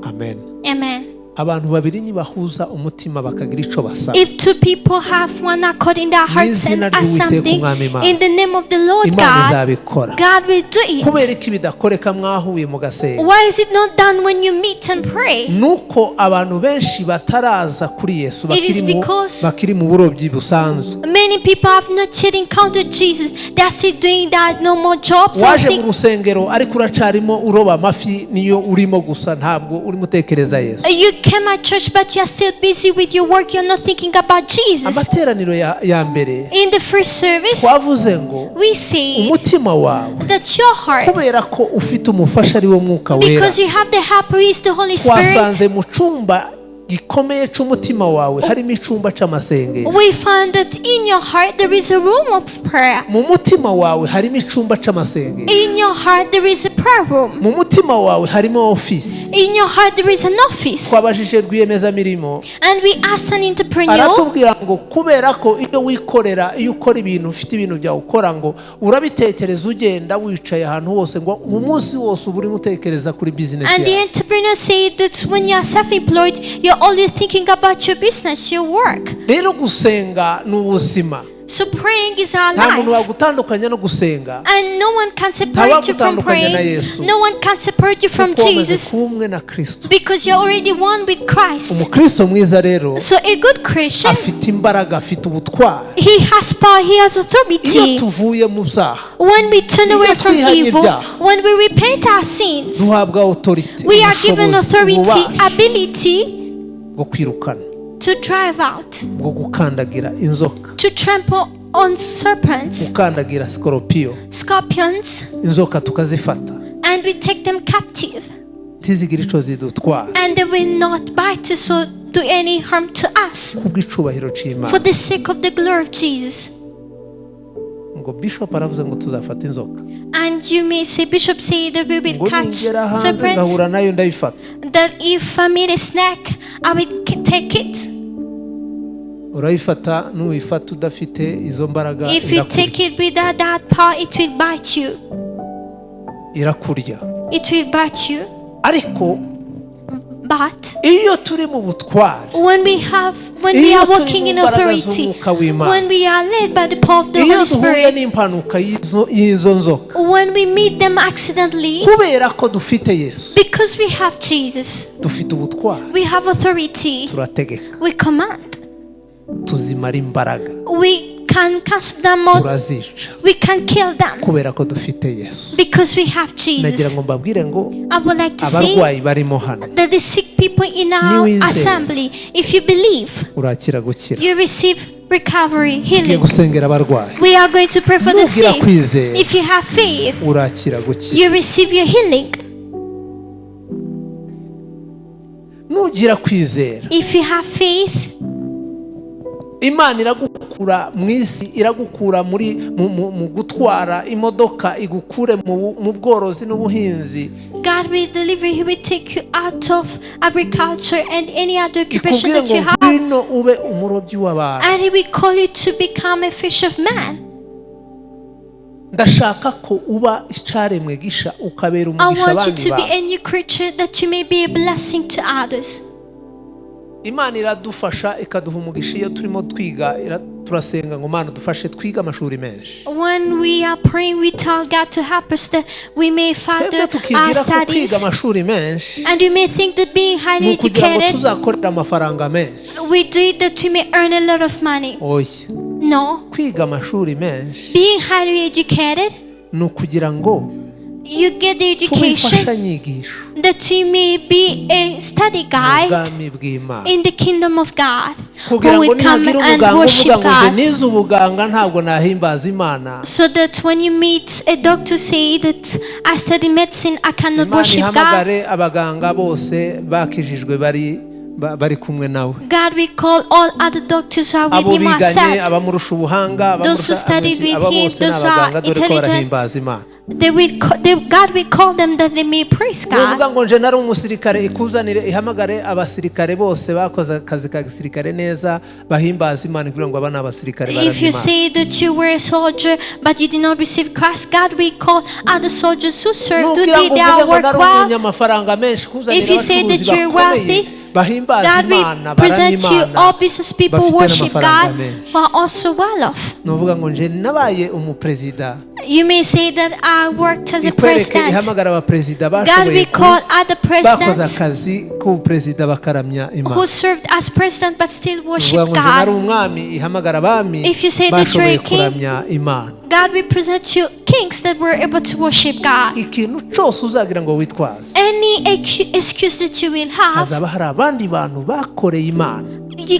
Amen. Amen. Abantu babiri nibahuza umutima bakagira ico basaba, If two people have one accord in their hearts and izina ask ry'Uwiteka something Umwami Imana, in the name of the Lord Imana God, izabikora. God will do Kubera it. ko ibidakoreka mwahuye mugasenga, Why is it not done when you meet and pray? nuko abantu benshi bataraza kuri Yesu, It is bakiri mu- because bakiri mu burobyi busanzwe. many people have not yet encountered Jesus. They are still doing that no more jobs or Waje mu things. rusengero ariko uracarimo uroba amafi, niyo urimo gusa, ntabwo urimo utekereza Yesu. You came at church, but you are still busy with your work. You're not thinking about Jesus. Amateraniro ya mbere In the first service, twavuze ngo we say umutima wawe, that your heart, kubera ko ufite umufasha ari wo Mwuka Wera, because you have the helper, who is the Holy Spirit. twasanze mu cyumba gikomeye c'umutima wawe harimo icumba c'amasengesho. We find that in your heart there is a room of prayer. Mu mutima wawe harimo icumba c'amasengesho. In your heart there is a prayer room. Mu mutima wawe harimo ofisi. In your heart there is an office. Twabajije rwiyemezamirimo, And we asked an entrepreneur, aratubwira ngo kubera ko iyo wikorera, iyo ukora ibintu, ufite ibintu byawe ukora, ngo urabitekereza ugenda, wicaye ahantu hose, ngo mu munsi wose uba urimo utekereza kuri bizinesi and the yawe. entrepreneur said that when you are self-employed, you're always thinking about your business, your work. Rero gusenga ni ubuzima. So praying is our Nta muntu life. wagutandukanya no gusenga, And no one can separate you from Ntawagutandukanya na praying. Yesu. No one can separate you from kuko wamaze Jesus kuba umwe na Kristo. because you're already one with Christ. Umukristo mwiza rero So a good Christian, afite imbaraga, afite ubutwari. he has power, he has Iyo authority. tuvuye mu byaha, When we turn Iyo away from twihanye evil, ibyaha, when we repent our sins, duhabwa authority, we are given ubushobozi, authority, ububasha ability bwo kwirukana, to drive out, bwo gukandagira inzoka, to trample on serpents, gukandagira sikoropiyo, scorpions, inzoka tukazifata, and we take them captive, ntizigire ico zidutwara, and they will not bite us or do any harm to us kubw'icubahiro for c'Imana. the sake of the glory of Jesus. Ngo bishop aravuze ngo tuzafata inzoka, And you may say, Bishop say that we will ngo catch ningera hanze serpents, ngahura nayo ndayifata. that if I meet a snake, I will take it. Urayifata, nuyifata udafite izo mbaraga, If you irakurya. take it without that power, it will bite you. Irakurya. It will bite you. Ariko But iyo turi mu butware, when we iyo are turi walking mu in mbaraga authority, z'umwuka w'Imana, when we are led by the power of the iyo Holy duhuye Spirit, n'impanuka y'izo nzoka, when we meet them accidentally, kubera ko dufite Yesu, because we have Jesus, dufite ubutware, we have authority, turategeka, we command, tuzimara imbaraga, we can cast them out, turazica, we can kill them kubera ko dufite Yesu. because we have Nagira Jesus. ngo mbabwire ngo I would like to say abarwayi barimo hano, that the sick people in our Niwizera, assembly, if you believe, urakira gukira. you receive recovery, Tugiye healing. gusengera abarwayi. We are going to pray for the Nugira sick. kwizera, If you have faith, urakira gukira. you receive your healing. Nugira kwizera, If you have faith, Imana iragukura mu isi, iragukura muri mu gutwara imodoka, igukure mu bworozi n'ubuhinzi, God will deliver you. He will take you out of agriculture and any other occupation ikubwire that ngo you have. ngwino ube umurobyi w'abantu. And He will call you to become a fish of man. Ndashaka ko uba icaremwe gisha, ukabera I umugisha want you abandi to be bantu. a new creature that you may be a blessing to others. Imana iradufasha, ikaduha umugisha iyo turimo twiga, turasenga ngo Mana dufashe twige amashuri menshi. When we are praying, we tell God to help us that we may Twebwe further our tukibwira ko kwiga studies. amashuri menshi And we may think that being ni highly ukugira ngo educated, tuzakorere amafaranga menshi. we do it that we may earn a lot of money. Oya. No. Kwiga amashuri menshi Being highly educated, ni ukugira ngo you get the tube education imfashanyigisho that you may be a study mu guide bwami bw'Imana, in the kingdom of God, who kugira ngo will come nihagira and umuganga worship uvuga ngo nje God. nize ubuganga ntabwo nahimbaza Imana, So that when you meet a doctor say that I study medicine, I cannot Imana worship God. ihamagare abaganga bose bakijijwe bari kumwe nawe, God will call all other doctors who are with abo him are biganye, saved. abamurusha ubuhanga, Those who abamurusha studied with aba him, bose ni those who are abaganga, dore ko intelligent. barahimbaza Imana. God will call them that they may praise Nuvuga God. ngo nje nari umusirikare, ikuzanire ihamagare abasirikare bose bakoze akazi ka gisirikare neza, bahimbaza Imana, kugira ngo aba ni abasirikare If baramya you Imana. say that you were a soldier but you did not receive Christ, God will call other soldiers who served, who Nubwira did ngo their uvuge ngo work nari well. umunyamafaranga menshi, kuzanira If you say that abacuruzi you're bakomeye wealthy, bahimbaza God Imana, will baramya present you Imana, all business people who bafite worship n'amafaranga God menshi. who are also well off. Nuvuga ngo nje nabaye umuperezida, You may say that I worked as a ikwereke president. ihamagara abaperezida God bashoboye will call other bakoze presidents akazi k'ubuperezida bakaramya Imana. who served as president but still worship Nuvuga ngo nje nari God. umwami, ihamagara abami If you say that you're bashoboye a king, kuramya Imana. God will present you kings that were able to worship God. Ikintu cyose uzagira ngo witwaze, Any excuse that you will have, hazaba hari abandi bantu bakoreye Imana.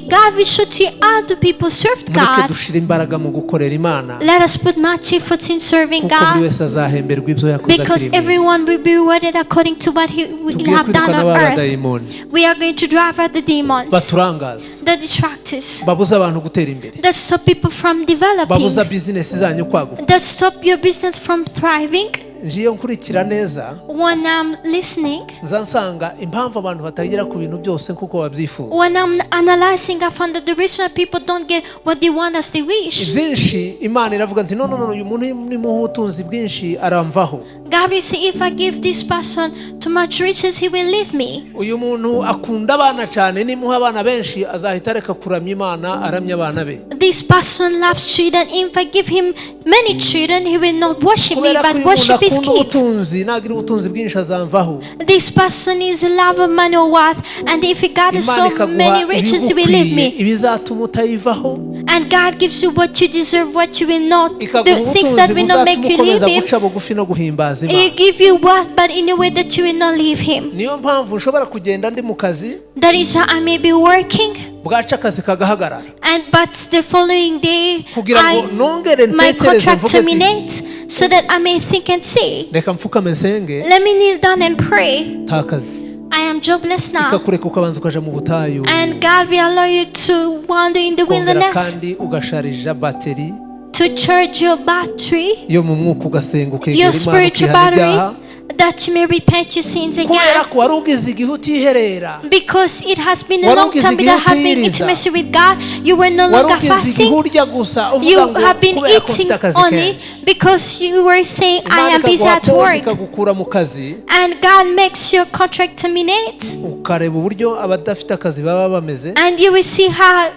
God will show to you other people served Mureke God. dushire imbaraga mu gukorera Imana, Let us put much effort in serving kuko buri God, wese azahemberwa ibyo yakoze because akiri mu isi. everyone will be rewarded according to what he will Tugiye have done kwirukana on ba earth. badayimoni We are going to drive out the demons baturangaza, that distract us, babuza abantu gutera imbere, that stop people from developing, babuza bizinesi zanyu kwaguka. that stop your business from thriving. Njiye nkurikira neza, When I'm listening, nza nsanga impamvu abantu batagera ku bintu byose nk'uko babyifuza, when I'm analyzing, I found that the reason why people don't get what they want as they wish. Byinshi Imana iravuga nti: "No, no, no, uyu muntu nimuha ubutunzi bwinshi aramvaho." God will say, if I give this person too much riches, he will leave me. Uyu muntu akunda abana cyane, nimuha abana benshi azahita areka kuramya Imana aramya abana be. This person loves children. If I give him many children, he will not worship me, Kubera ko but uyu muntu worship his akunda kids. ubutunzi, nagira ubutunzi bwinshi azamvaho. This person is a lover of money or wealth, and if he gathers Imana so ikaguha many riches, he will leave ibigukwiye, me. Ibizatuma utayivaho. And God gives you what you deserve, what you will not, Ikaguha the things that ubutunzi will not buzatuma make you ukomeza leave him. guca bugufi no guhimbaza He Imana. give you wealth, but in a way that you will not leave him. Niyo mpamvu nshobora kugenda ndi mu kazi, That is why I may be working, bwaca akazi kagahagarara, and but the following day kugira ngo I nongere my ntekereze, contract mvuge ati, terminates, so that I may think and say, reka mfukame nsenge, let me kneel down and pray. Nta kazi. I am jobless now. Ikakureka ukabanza ukaja mu butayu, And God will allow you to wander in the kongera wilderness, kandi ugasharija bateri to charge your battery, yo mu mwuka, ugasenga, ukegera your Imana, spiritual ukihana ibyaha, battery, that you may repent your sins kubera again. ko wari ugize igihe utiherera, Because it has been a Wari long ugize time igihe without having utiyiriza. intimacy with God. You were no Wari longer ugize igihe fasting. urya gusa uvuga You ngo have been kubera ko eating mfite akazi only kenshi. because you were saying, I Imana am busy ikaguha at pause, work. ikagukura mu kazi, And God makes your contract terminate. Ukareba uburyo abadafite akazi baba bameze, And you will see how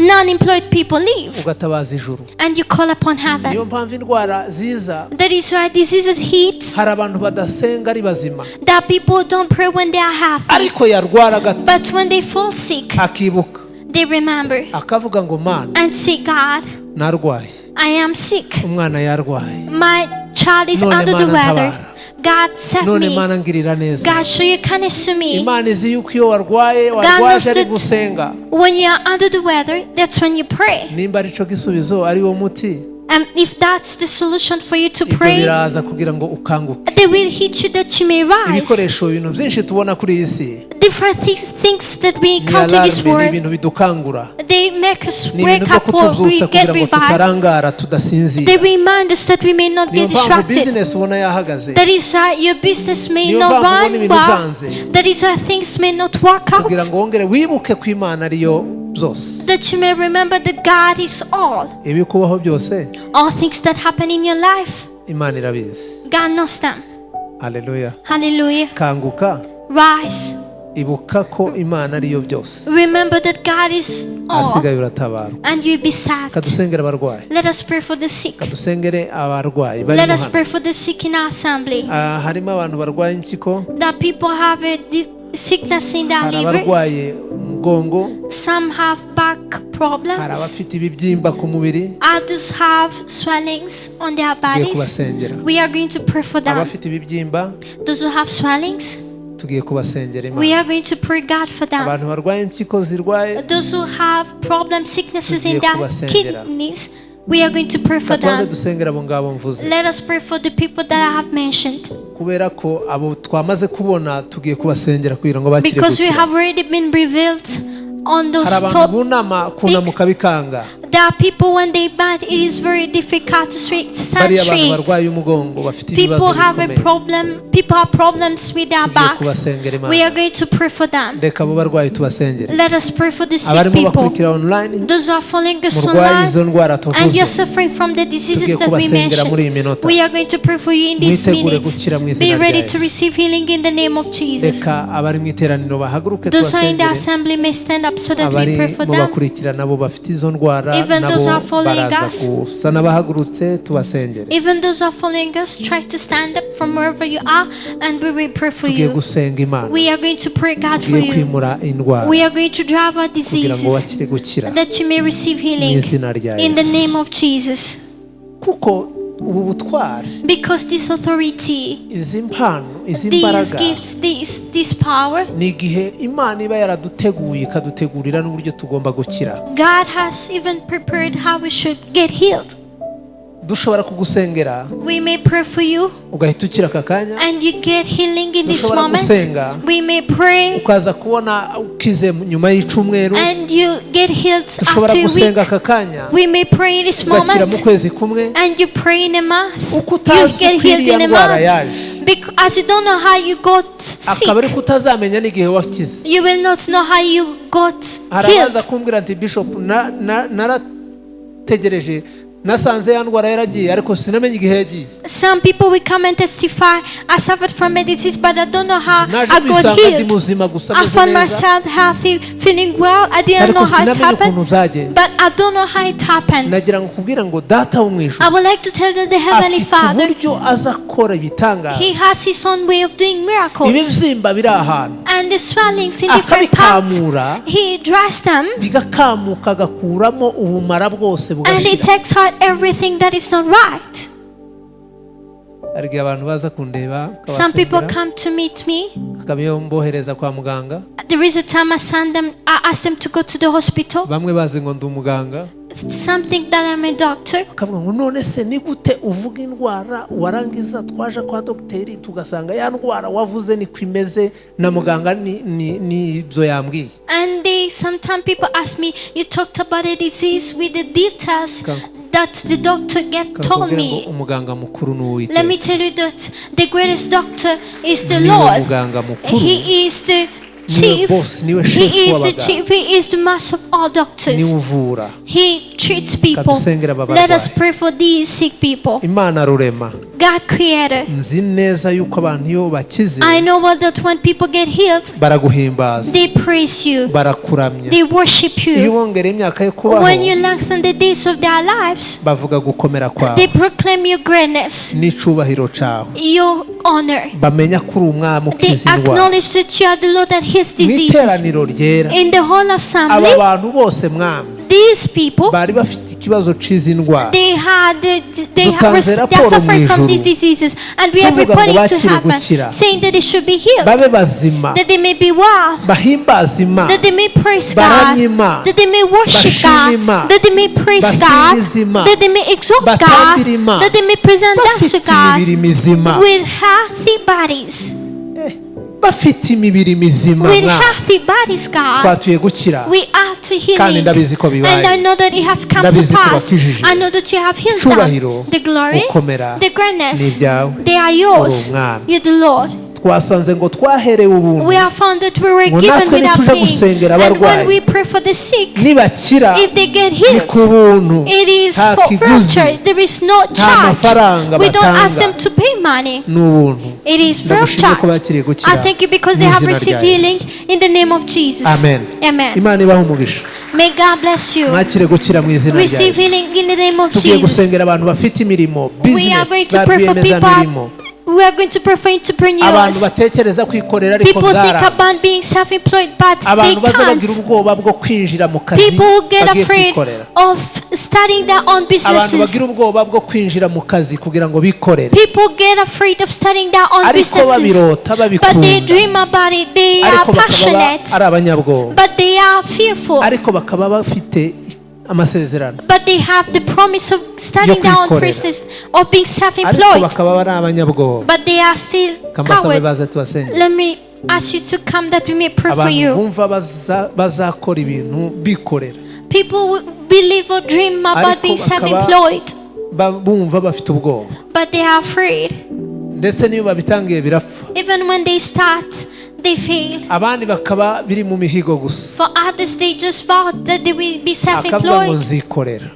non employed people live. Ugatabaza ijuru. And you call upon heaven. Niyo mpamvu indwara ziza. That is why diseases hit. Hari abantu badasenga ari bazima, That people don't pray when they are healthy. Ariko yarwara gato But when they fall sick, akibuka, they remember akavuga ngo: "Mana, and say, God, narwaye, I am sick. Umwana yarwaye, My child is None under the Mana weather. ntabara. God, save None me. Mana ngirira neza." God, show your kindness to me. Imana izi yuko iyo warwaye knows warwaje ari that- gusenga. When you are under the weather, that's when you pray. Nimba aricyo gisubizo, ari wo muti, And if that's the solution for you to ibyo pray, biraza kugira ngo ukanguke. they will hit you that you may rise. Ibikoresho, ibintu byinshi tubona kuri iyi si Different things that we ni encounter in this alarme, ni world, ibintu bidukangura, they make us ni ibintu wake byo up or we kutubyutsa get kugira ngo revived. tutarangara, tudasinzira. They remind us that we may not Niyo get mpamvu distracted. bizinesi ubona yahagaze. That is why your business may Niyo not mpamvu ubona run ibintu well. byanze. That is why things may not work Kugira out. ngo wongere wibuke ko Imana ariyo byose. That you may remember that God is all. Ibikubaho byose, All things that happen in your life, Imana irabizi. God knows them. Aleluya. Hallelujah. Kanguka. Rise. Ibuka ko Imana ariyo byose. Remember that God is all. Ahasigaye uratabarwa. And you'll be saved. Kadusengere abarwayi. Let us pray for the sick. Kadusengere abarwayi Let barimo us hano. pray for the sick in our assembly. Ah, harimo abantu barwaye impyiko, That people have a sickness in their hari livers. abarwaye umugongo, Some have back hari problems. abafite ibibyimba ku mubiri. Others have swellings on their Tugiye bodies. kubasengera. We are going to pray for them. Abafite ibibyimba, Those who have swellings, tugiye kubasengera we Imana. are going to pray God for them. Abantu barwaye impyiko zirwaye, Those who have problems, sicknesses in Tugiye their kubasengera. kidneys, we are going to pray for tubanze them. dusengera abo ngabo mvuze, Let us pray for the people that I have mentioned. Kubera ko abo twamaze kubona tugiye kubasengera kugira ngo bakire Because we gukira. have already been revealed on Hari those abantu top. bunama kunamuka bikanga. There are people when they bite, it is very difficult to stand Bariya abantu straight. barwaye umugongo bafite ibibazo People have a bikomeye, problem. People have problems with their tugiye backs. kubasengera We Imana. are going to pray for them. Reka abo barwayi tubasengere. Let us pray for the sick Abarimo people. bakurikira online, Those who are following us murwaye online izo ndwara and you're tuvuze, suffering from the diseases tugiye that we kubasengera muri iyi mentioned. minota. We are going to pray for you in these Mwitegure minutes. gukira mu Be izina rya ready to Yesu. receive healing in the name of Jesus. Reka abari mu iteraniro bahaguruke, Those who are in the tubasengere. assembly may stand up so that we Abari pray for mu them. bakurikira nabo bafite izo ndwara, Even nabo those who are following baraza us. gusa n'abahagurutse, tubasengere. Even those who are following us, try to stand up from wherever you are and we will pray for Tugiye you. gusenga Imana. We are going to pray God for Tugiye you. kwimura indwara We are going to drive out kugira ngo diseases bakire gukira that you may receive mu healing izina rya in the Yesu. name of Jesus. Kuko ubu butware, Because this authority, izi mpano, izi these mbaraga, gifts, this power, ni igihe Imana iba yaraduteguye, ikadutegurira n'uburyo tugomba gukira. God has even prepared how we should get healed. Dushobora kugusengera, We may pray for you ugahita ukira aka kanya. and you get healing in this Dushobora moment. gusenga, We may pray ukaza kubona ukize nyuma y'icyumweru. and you get healed Dushobora after a week. gusenga aka kanya, We may pray in this ugakira mu moment kwezi kumwe. and you pray in a month. Uko You utazi get uko healed iriya in a ndwara month. yaje, Because as you don't know how you got sick, akaba ariko utazamenya n'igihe wakize. you will not know how you got Hari abaza healed. kumbwira ati: "Bishop, narategereje, nasanze ya ndwara yaragiye, ariko sinamenye igihe yagiye." Some people will come and testify, "I suffered from a disease, but I don't know how "Naje I got kwisanga ndi healed. muzima gusa, I meze found neza, myself healthy, feeling well. I didn't ariko know how it sinamenye ukuntu happened, byagenze." but I don't know how it happened." Nagira ngo kubwira ngo Data wo mu ijuru I would like to tell you the Heavenly afite Father, uburyo aza akora ibitangaza. He has His own way of doing miracles. Ibibyimba biri ahantu, And the swellings in different parts, akabikamura, He dries them bigakamuka, agakuramo ubumara bwose, and He bugashira. takes out everything that is not right. Hari igihe abantu baza kundeba, Some people nkabasengera, come to meet me. hakaba iyo mbohereza kwa muganga. There is a time I send them, I ask them to go to the hospital. Bamwe bazi ngo ndi umuganga. Something that I'm a doctor. Bakavuga ngo: "None se ni gute uvuga indwara, warangiza twaje kwa dogiteri tugasanga ya ndwara wavuze niko imeze, na muganga ni ibyo yambwiye?" And they sometimes people ask me, "You talked about a disease with the details that the doctor get told Kakubwira ngo me." umuganga mukuru ni Let me Uwiteka. tell you that the greatest doctor is the Niwe Lord. muganga mukuru. He is the Niwe chief. boss, niwe chef He is the w'abaganga. chief. He is the master of all doctors. Niwe uvura. He treats people. Kadusengera aba Let us barwayi. pray for these sick people. Imana Rurema, God Creator, nzi neza yuko abantu iyo bakize I know well that when people get healed, baraguhimbaza, they praise you, barakuramya. they worship Iyo you. ubongereye imyaka yo kubaho, When you lengthen the days of their lives, bavuga gukomera kwawe they proclaim your greatness, n'icubahiro cyawe. your honor. Bamenya ko uri umwami They ukiza indwara. acknowledge that you are the Lord that heals Mu diseases. iteraniro ryera, In the whole aba assembly, bantu bose, Mwami, these people, bari bafite ikibazo c'izi ndwara. they have, Dutanze they are raporo mu suffering from ijuru, these diseases, and we are tuvuga ngo reporting to bakire heaven, gukira, saying that they should be healed, babe bazima, that they may be well, bahimbaze Imana, that they may praise God, baramye Imana, that they may worship bashime God, Imana, that they may praise God, basingize Imana, that they may exalt God, batambire Imana, that they may present us to bafite God imibiri mizima. with healthy bodies, Eh, bafite imibiri mizima. with Mwami, healthy bodies, God. twatuye gukira, We are to kandi healing. ndabizi ko bibaye. And I know that it has come to Ndabizi ko pass. bakijije. I know that you have healed them. Icubahiro, The glory, gukomera the greatness, ni ibyawe. they are yours. Uri umwami. You're the Lord. Twasanze ngo twaherewe ubuntu, We have found that we were ngo given natwe without nituja paying. gusengera And when abarwayi, we pray for the sick, nibakira, if they get ni ku healed, buntu, it is nta for free of kiguzi, charge. There is no nta mafaranga charge. We don't ask batanga. them to pay money. Ni ubuntu. It is free of Ndagushimye ko charge. bakiriye gukira I thank you because they mu have izina received rya healing Yesu. in the name of Jesus. Amen. Amen. Imana ibahe umugisha. May God bless you. Mwakire gukira mu izina rya Receive Yesu. healing in the name of Tugiye Jesus. gusengera abantu bafite imirimo, We are going business, to ba pray for people. rwiyemezamirimo, We are going to pray for abantu entrepreneurs. batekereza kwikorera ariko People think byaranze, about being self-employed, but they abantu baza bagira can't. ubwoba bwo kwinjira mu kazi People who get bagiye afraid kwikorera, of starting their own abantu businesses. bagira ubwoba bwo kwinjira mu kazi kugira ngo bikorere, People get afraid of starting their own ariko businesses. babirota, But they babikunda, dream about it. They are ariko bakaba passionate. ari abanyabwoba, But they are fearful. ariko bakaba bafite amasezerano But they have the promise of starting their own kwikorera. business, of being ariko self-employed. bakaba ari abanyabwoba. But they are still Kambasabe coward. baze tubasengere. Let me ask you to come that we may pray for Abantu you. bumva bazakora ibintu bikorera, People who believe or dream about ariko being bakaba self-employed, bumva bafite ubwoba, but they are afraid. Ndetse n'iyo babitangiye birapfa. Even when they start, they fail. Abandi bakaba biri mu mihigo gusa, For others, they just thought that they will be akavuga ngo self-employed. nzikorera,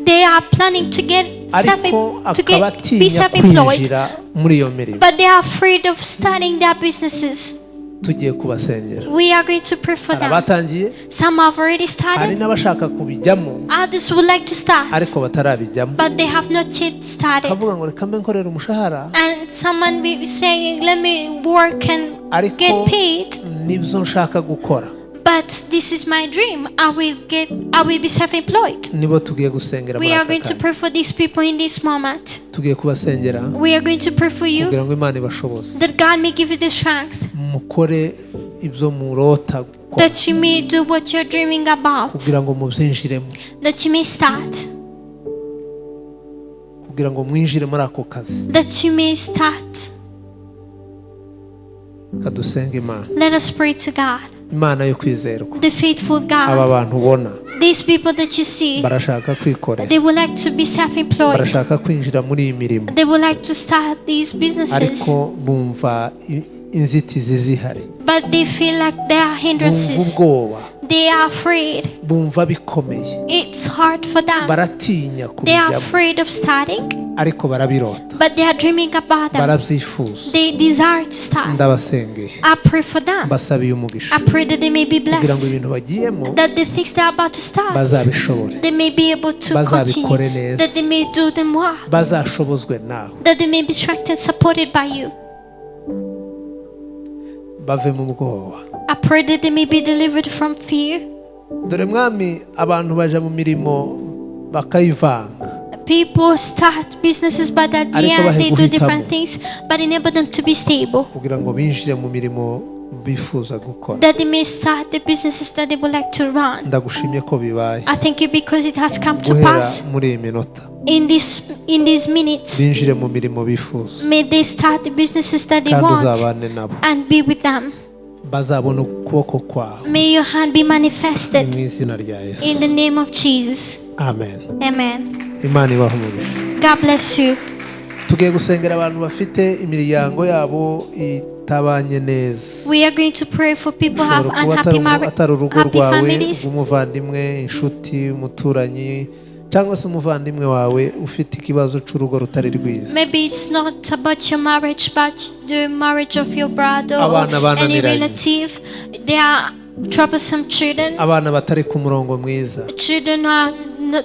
They are planning to get self ariko to akaba get be atinya self-employed, kwinjira muri iyo mirimo. but they are afraid of starting their businesses. Tugiye kubasengera. We are going to pray for Hari them. abatangiye, Some have already hari started. n'abashaka kubijyamo Others would like to start, ariko batarabijyamo, but they have not yet started. akavuga ngo reka mbe nkorera umushahara, And someone will be saying, "Let me work and ariko get paid, nibyo nshaka gukora. But this is my dream. I will be self-employed. Nibo tugiye gusengera We muri are aka going to kanya. pray for these people in this moment. Tugiye kubasengera We are going to pray for you kugira ngo Imana ibashoboze that God may give you the strength mukore ibyo murota gukora that you may do what you're dreaming about, kugira ngo mubyinjiremo that you may start, kugira ngo mwinjire muri ako kazi. That you may start. Kadusenga Imana. Let us pray to God, Imana yo kwizerwa, the faithful aba God. bantu ubona These people that you see, barashaka kwikorera, they would like to be self employed. barashaka kwinjira muri iyi mirimo, They would like to start these businesses, ariko bumva inzitizi zihari, but they feel like there are bumva hindrances. ubwoba, They are afraid. bumva bikomeye, It's hard for them. baratinya They are kubijyamo, afraid of starting, ariko barabirota, but they are dreaming about them. barabyifuza. They desire to start. Ndabasengeye, I pray for them. mbasabiye umugisha I pray that they may be kugira ngo blessed, ibintu bagiyemo that the things they are about to start, bazabishobore, they may be able to bazabikore continue, neza, that they may do them well, bazashobozwe nawe, that they may be strengthened, supported by you. Bave mu bwoba. I pray that they may be delivered from fear. Dore mwami, abantu baja mu mirimo bakayivanga, People start businesses, but at the ariko end bahe they do guhitamo different things, but enable them to be stable, kugira ngo binjire mu mirimo bifuza gukora. That they may start the businesses that they would like to run. Ndagushimye ko bibaye. I thank you because it has come to Guhera pass muri iyi minota in these minutes. binjire mu mirimo bifuza, May they start the businesses that they kandi want uzabane nabo, and be with them. Bazabona ukuboko kwawe. May your hand be manifested Mu izina rya Yesu. in the name of Jesus. Amen. Amen. Imana ibahe umugisha. God bless you. Tugiye gusengera abantu bafite imiryango yabo itabanye neza. We are going to pray for people who have Ushobora kuba unhappy atari marriage, atari urugo happy rwawe, families. rw'umuvandimwe, inshuti, umuturanyi cyangwa se umuvandimwe wawe ufite ikibazo cy'urugo rutari rwiza. Maybe it's not about your marriage, but the marriage of your brother or Abana any bananiranye. Relative. They are troublesome children. Abana batari ku murongo mwiza. Children are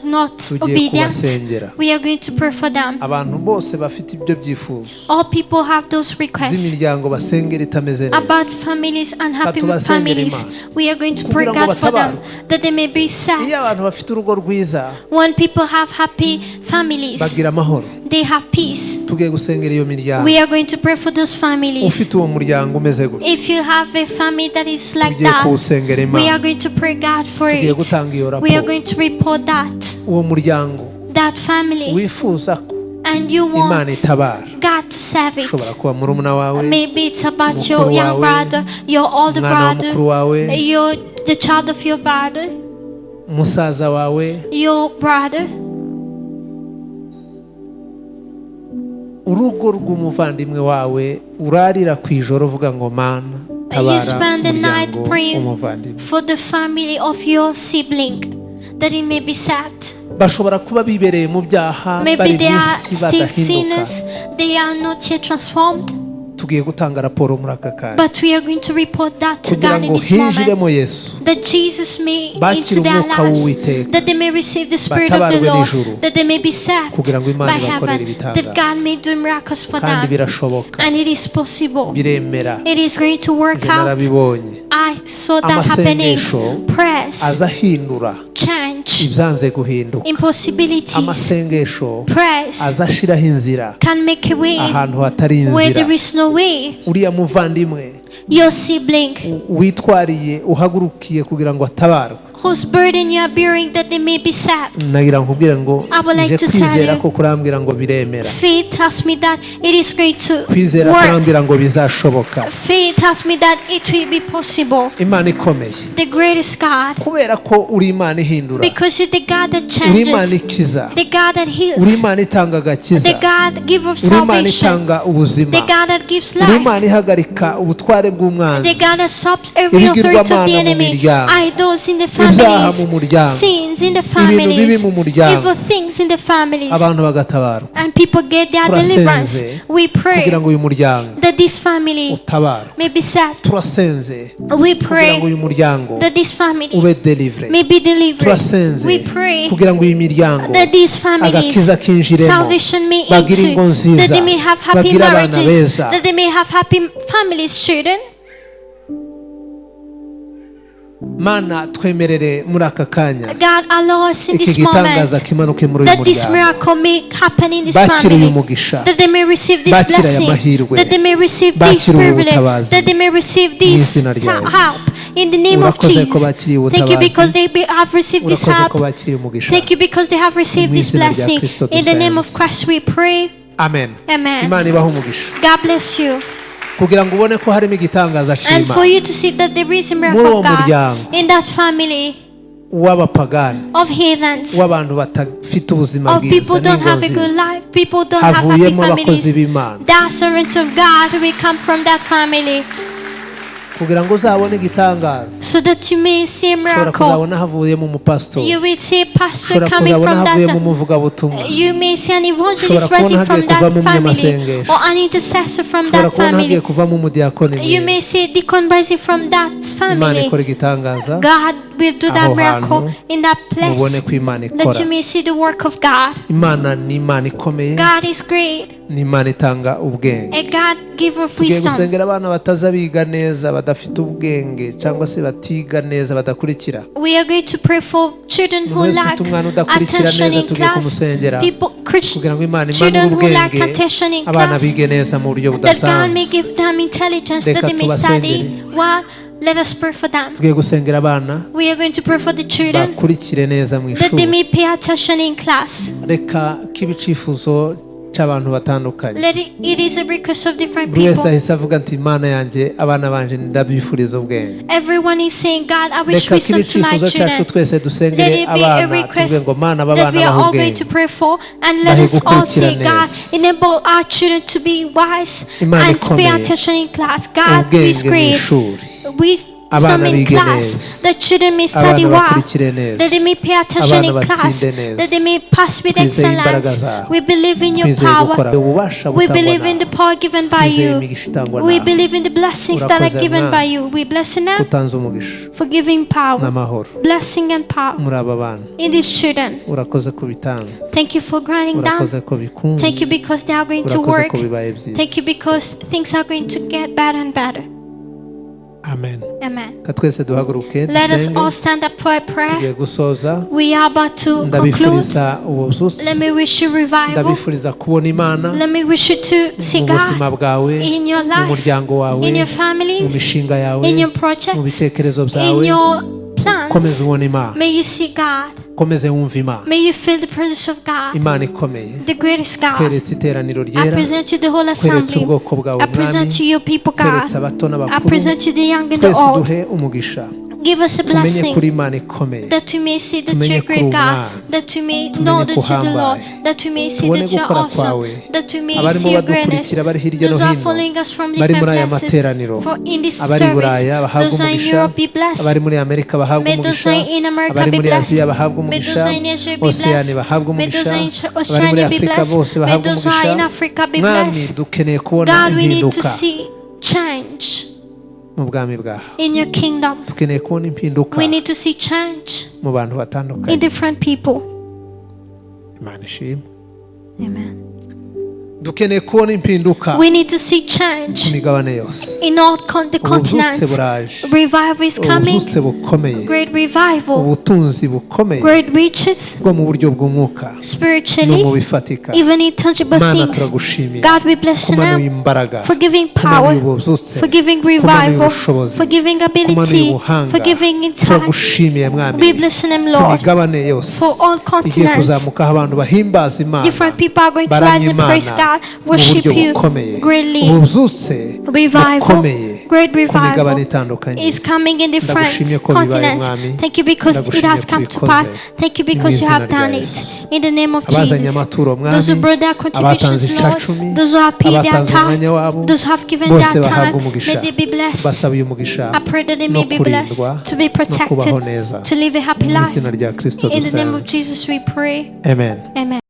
not Tugiye obedient. kubasengera. We are going to pray for them. Abantu bose bafite ibyo byifuzo All people have those requests by'imiryango basengera itameze about neza. families, unhappy Katubasengere families. Imana. We are going to pray Kugira ngo God for them batabarwe. that they may be Iyo saved. abantu bafite urugo rwiza When people have happy families, bagira amahoro. They have peace. Tugiye gusengera iyo miryango. We are going to pray for those families. Ufite uwo muryango umeze gutya, If you have a family that is like tugiye that, kuwusengera we are Imana. going to pray God for Tugiye it. gutanga iyo We are raporo. going to report that Uwo muryango that family, wifuza ko and you Imana want itabara, God to save ushobora it. kuba murumuna wawe, Maybe it's about your mukuru young wawe, brother, your older umwana wa brother, mukuru wawe, your the child of your brother, musaza wawe, your brother, urugo rw'umuvandimwe wawe urarira ku ijoro uvuga ngo Mana You tabara spend the night umuryango praying w'umuvandimwe. For the family of your sibling, that it may be saved. Bashobora kuba bibereye mu byaha, Maybe bari they mu are isi still badahinduka. sinners, they are not yet transformed, Tugiye gutanga raporo muri aka kanya but we are going to report that to kugira God in ngo this moment. hinjiremo Yesu, That Jesus may bakire into their umwuka lives, w'Uwiteka, that they may receive the Spirit of the batabarwe Lord, n'ijuru, that they may be saved kugira ngo Imana by ibakorere heaven, that ibitangaza. God may do miracles for Kandi them. birashoboka, And it is possible. biremera. It is going to work Njye out. narabibonye. I saw that happening. Amasengesho Prayers aza ahindura change ibyanze guhinduka. Impossibilities. Amasengesho Prayers aza ashiraho inzira can make a way ahantu hatari where inzira. there is no way. Uriya muvandimwe Your sibling witwariye uhagurukiye kugira ngo atabarwe, whose burden you are bearing that they may be saved. Nagira nkubwire ngo I would like nje to tell kwizera you. ko kurambwira ngo biremera. Faith tells me that it is going to Kwizera work. kurambwira ngo bizashoboka. Faith tells me that it will be possible. Imana ikomeye, The greatest God, kubera ko uri Imana ihindura, because you're the God that uri Imana changes, ikiza, the God that uri heals, Imana itanga agakiza, the God give of uri Imana salvation, itanga ubuzima, the God that gives uri Imana life, ihagarika ubutware bw'umwanzi, the God that stops every authority of the ibigirwamana mu enemy, miryango, idols in the ibyaha families, mu muryango, sins in the ibintu bibi families, mu muryango, evil things in the families, abantu bagatabarwa. And people get their deliverance. Turasenze We pray kugira ngo uyu muryango that this family utabarwe. May be saved. Turasenze We kugira ngo pray uyu muryango that this family ube delivered. May be delivered. Turasenze We pray kugira ngo iyi miryango that these families agakiza kinjiremo, salvation may bagire ingo into, nziza, that they may have happy bagire abana marriages, beza. That they may have happy families, children. Mana, twemerere muri aka kanya God, allow us in iki this gitangaza moment kimanuke muri uyu that this muryango, miracle may happen in this bakire uyu family, mugisha, that they may receive this bakire aya blessing, mahirwe, that they may receive this bakire ubu privilege, butabazi. that they may receive this Mu izina rya Yesu. help in the name of Urakoze ko Jesus. bakiriye Thank you ubutabazi. because they have received this Urakoze help. ko bakiriye umugisha. Thank you because they have received Mu this izina rya blessing. Kristo In the name of dusenze. Christ we pray. Amen. Amen. Imana ibahe umugisha. God bless you. Kugira ngo ubone ko harimo igitangaza And for cy'Imana you to see that there is a Muri miracle uwo of God muryango. in that family w'abapagani, of heathens, w'abantu badafite ubuzima of bwiza people don't n'ingo have a good nziza, life, people don't have happy havuyemo abakozi families. b'Imana. There are servants of God who will come from that family, Kugira ngo uzabone igitangaza, so that you may see a ushobora miracle. kuzabona havuyemo umupasitori, You will see a pastor ushobora coming kuzabona from havuyemo that. umuvugabutumwa, You may see an evangelist Ushobora kubona rising from hagiye that kuvamo family, umunyamasengesho. or an intercessor from ushobora that kubona hagiye family. kuvamo umudiyakoni You mwiza. may see a deacon rising from that Imana family. ikora igitangaza, God will do that Aho miracle hantu in that mubone place, ko Imana that ikora. you may see the work of God. Imana ni Imana ikomeye, God is great, ni Imana itanga ubwenge. and God give of Tugiye wisdom. gusengera abana bataza biga neza, badafite ubwenge cyangwa se batiga neza, badakurikira. We are going to pray for children Umuntu who wese lack ufite umwana udakurikira attention neza, in tugiye class. kumusengera People, Christian kugira ngo Imana imanure children who lack ubwenge, attention in abana class, bige neza mu buryo that God may budasanzwe. give them intelligence, that Reka they may study tubasengere. well. Let us pray for them. Tugiye gusengera abana We are going to pray for the children bakurikire neza mu that they ishuri. may pay attention in class. Reka kibe icyifuzo cy'abantu batandukanye. Let it is a request of different Buri wese people. ahise avuga ati Imana yanjye, abana banje ndabifuriza ubwenge. Everyone is saying, God, I wish Reka kibe wisdom to my icyifuzo cyacu children. twese Let dusengere it be a abana, tuvuge request ngo Mana, aba that bana we are bahe all going ubwenge, to pray for, and let bahe us all gukurikira say, God, neza. enable our children to be wise Imana and to pay ikomeye, attention in class. God is ubwenge mu great. ishuri, Wisdom abana in bige class, neza, the children may study abana well, bakurikire neza, that they may pay attention abana in class, batsinde neza. that they may pass with Twizeye imbaraga excellence. zawe, We believe in your twizeye gukora power. ububasha We butangwa believe in nawe, the power given by twizeye you. imigisha itangwa We nawe. believe in the blessings that are Urakoze, given Mwami, by you. We bless you now utanze umugisha for giving power, n'amahoro blessing and power muri aba bana. in these children. Urakoze ko bitanze, Thank you for granting them. urakoze ko bikunze, Thank you because they are going to urakoze work. ko bibaye byiza. Thank you because things are going to get better and better. Amen. Amen. Ka twese duhaguruke Let us dusenge. all stand up for a prayer. Tugiye gusoza. We are about to conclude. Ndabifuriza ububyutse, Let me wish you revival. ndabifuriza kubona Imana Let me wish you to see mu God buzima bwawe, in your mu life, muryango wawe, in your mu families, mishinga yawe, in your mu projects, bitekerezo in byawe. your Komeza plans. ubone Imana, May you see God. komeze wumve Imana. May you feel the presence of God, Imana ikomeye, the greatest God. kweretse iteraniro I ryera, present you the whole kweretse assembly. ubwoko bwawe I present Mwami, you your people, God. kweretse abato I n'abakuru, present you the young and the twese old. uduhe umugisha, Give us a tumenye blessing kuri Imana ikomeye, that we may see that tumenye you're ko uri great God, Umwami, that we may tumenye know ko that you're the Lord, uhambaye, that we may see tubone that you're gukora awesome, kwawe. that we may Abarimo see your greatness. badukurikira bari hirya no Those who are hino, following us from bari different muri aya places, materaniro, for in this abari i service, Buraya bahabwe those who are in umugisha, Europe be blessed. abari muri Amerika bahabwe May those umugisha, who are in America abari be muri blessed. Aziya bahabwe May those umugisha, who are in Asia be Osiyani blessed. bahabwe May those umugisha, who are in abari muri Australia be Afurika blessed. bose May bahabwe those who are in umugisha. Africa be Mwami, blessed. dukeneye kubona God, we need to impinduka see change mu bwami bwawe, in your kingdom. dukeneye kubona impinduka We need to see change mu bantu in batandukanye. different people. Imana ishimwe. Amen. Dukeneye kubona impinduka We need to see ku change migabane yose. in all the Ububyutse continents. buraje, Revival is coming. ububyutse bukomeye, Great revival. ubutunzi bukomeye Great riches bwo mu buryo bw'umwuka no mu spiritually, bifatika. even in tangible Mana, things. turagushimiye God, we bless you kumanuye now imbaraga, for giving kumanuye power, ububyutse, for giving kumanuye revival, ubushobozi, for giving kumanuye ability, ubuhanga. for giving insight. Turagushimiye Mwami, We bless your name, ku Lord. migabane yose For all igiye continents, kuzamukaho abantu bahimbaza Imana, different people are going to baramya rise and praise Imana God, mu worship buryo you bukomeye, greatly. ububyutse Revival, bukomeye great ku migabane revival itandukanye. is coming in different Ndagushimye ko bibaye, continents. Mwami. Thank you because it Ndagushimye has ko come to ubikoze. pass. Thank you Ni mu because you izina have rya done it. Yesu. In the name of Abazanye Jesus. amaturo Those who Mwami, brought their abatanze contributions, Lord, icacumi, those who have paid their abatanze umwanya tithe, wabo, those who have given bose their bahabwa time, umugisha. may they be blessed. Basaba uyu mugisha I pray that they no may be blessed, kurindwa to be no kubaho protected, neza. to live a happy Mu life. izina rya Kristo In the name of dusenze, Jesus we pray. amen. Amen.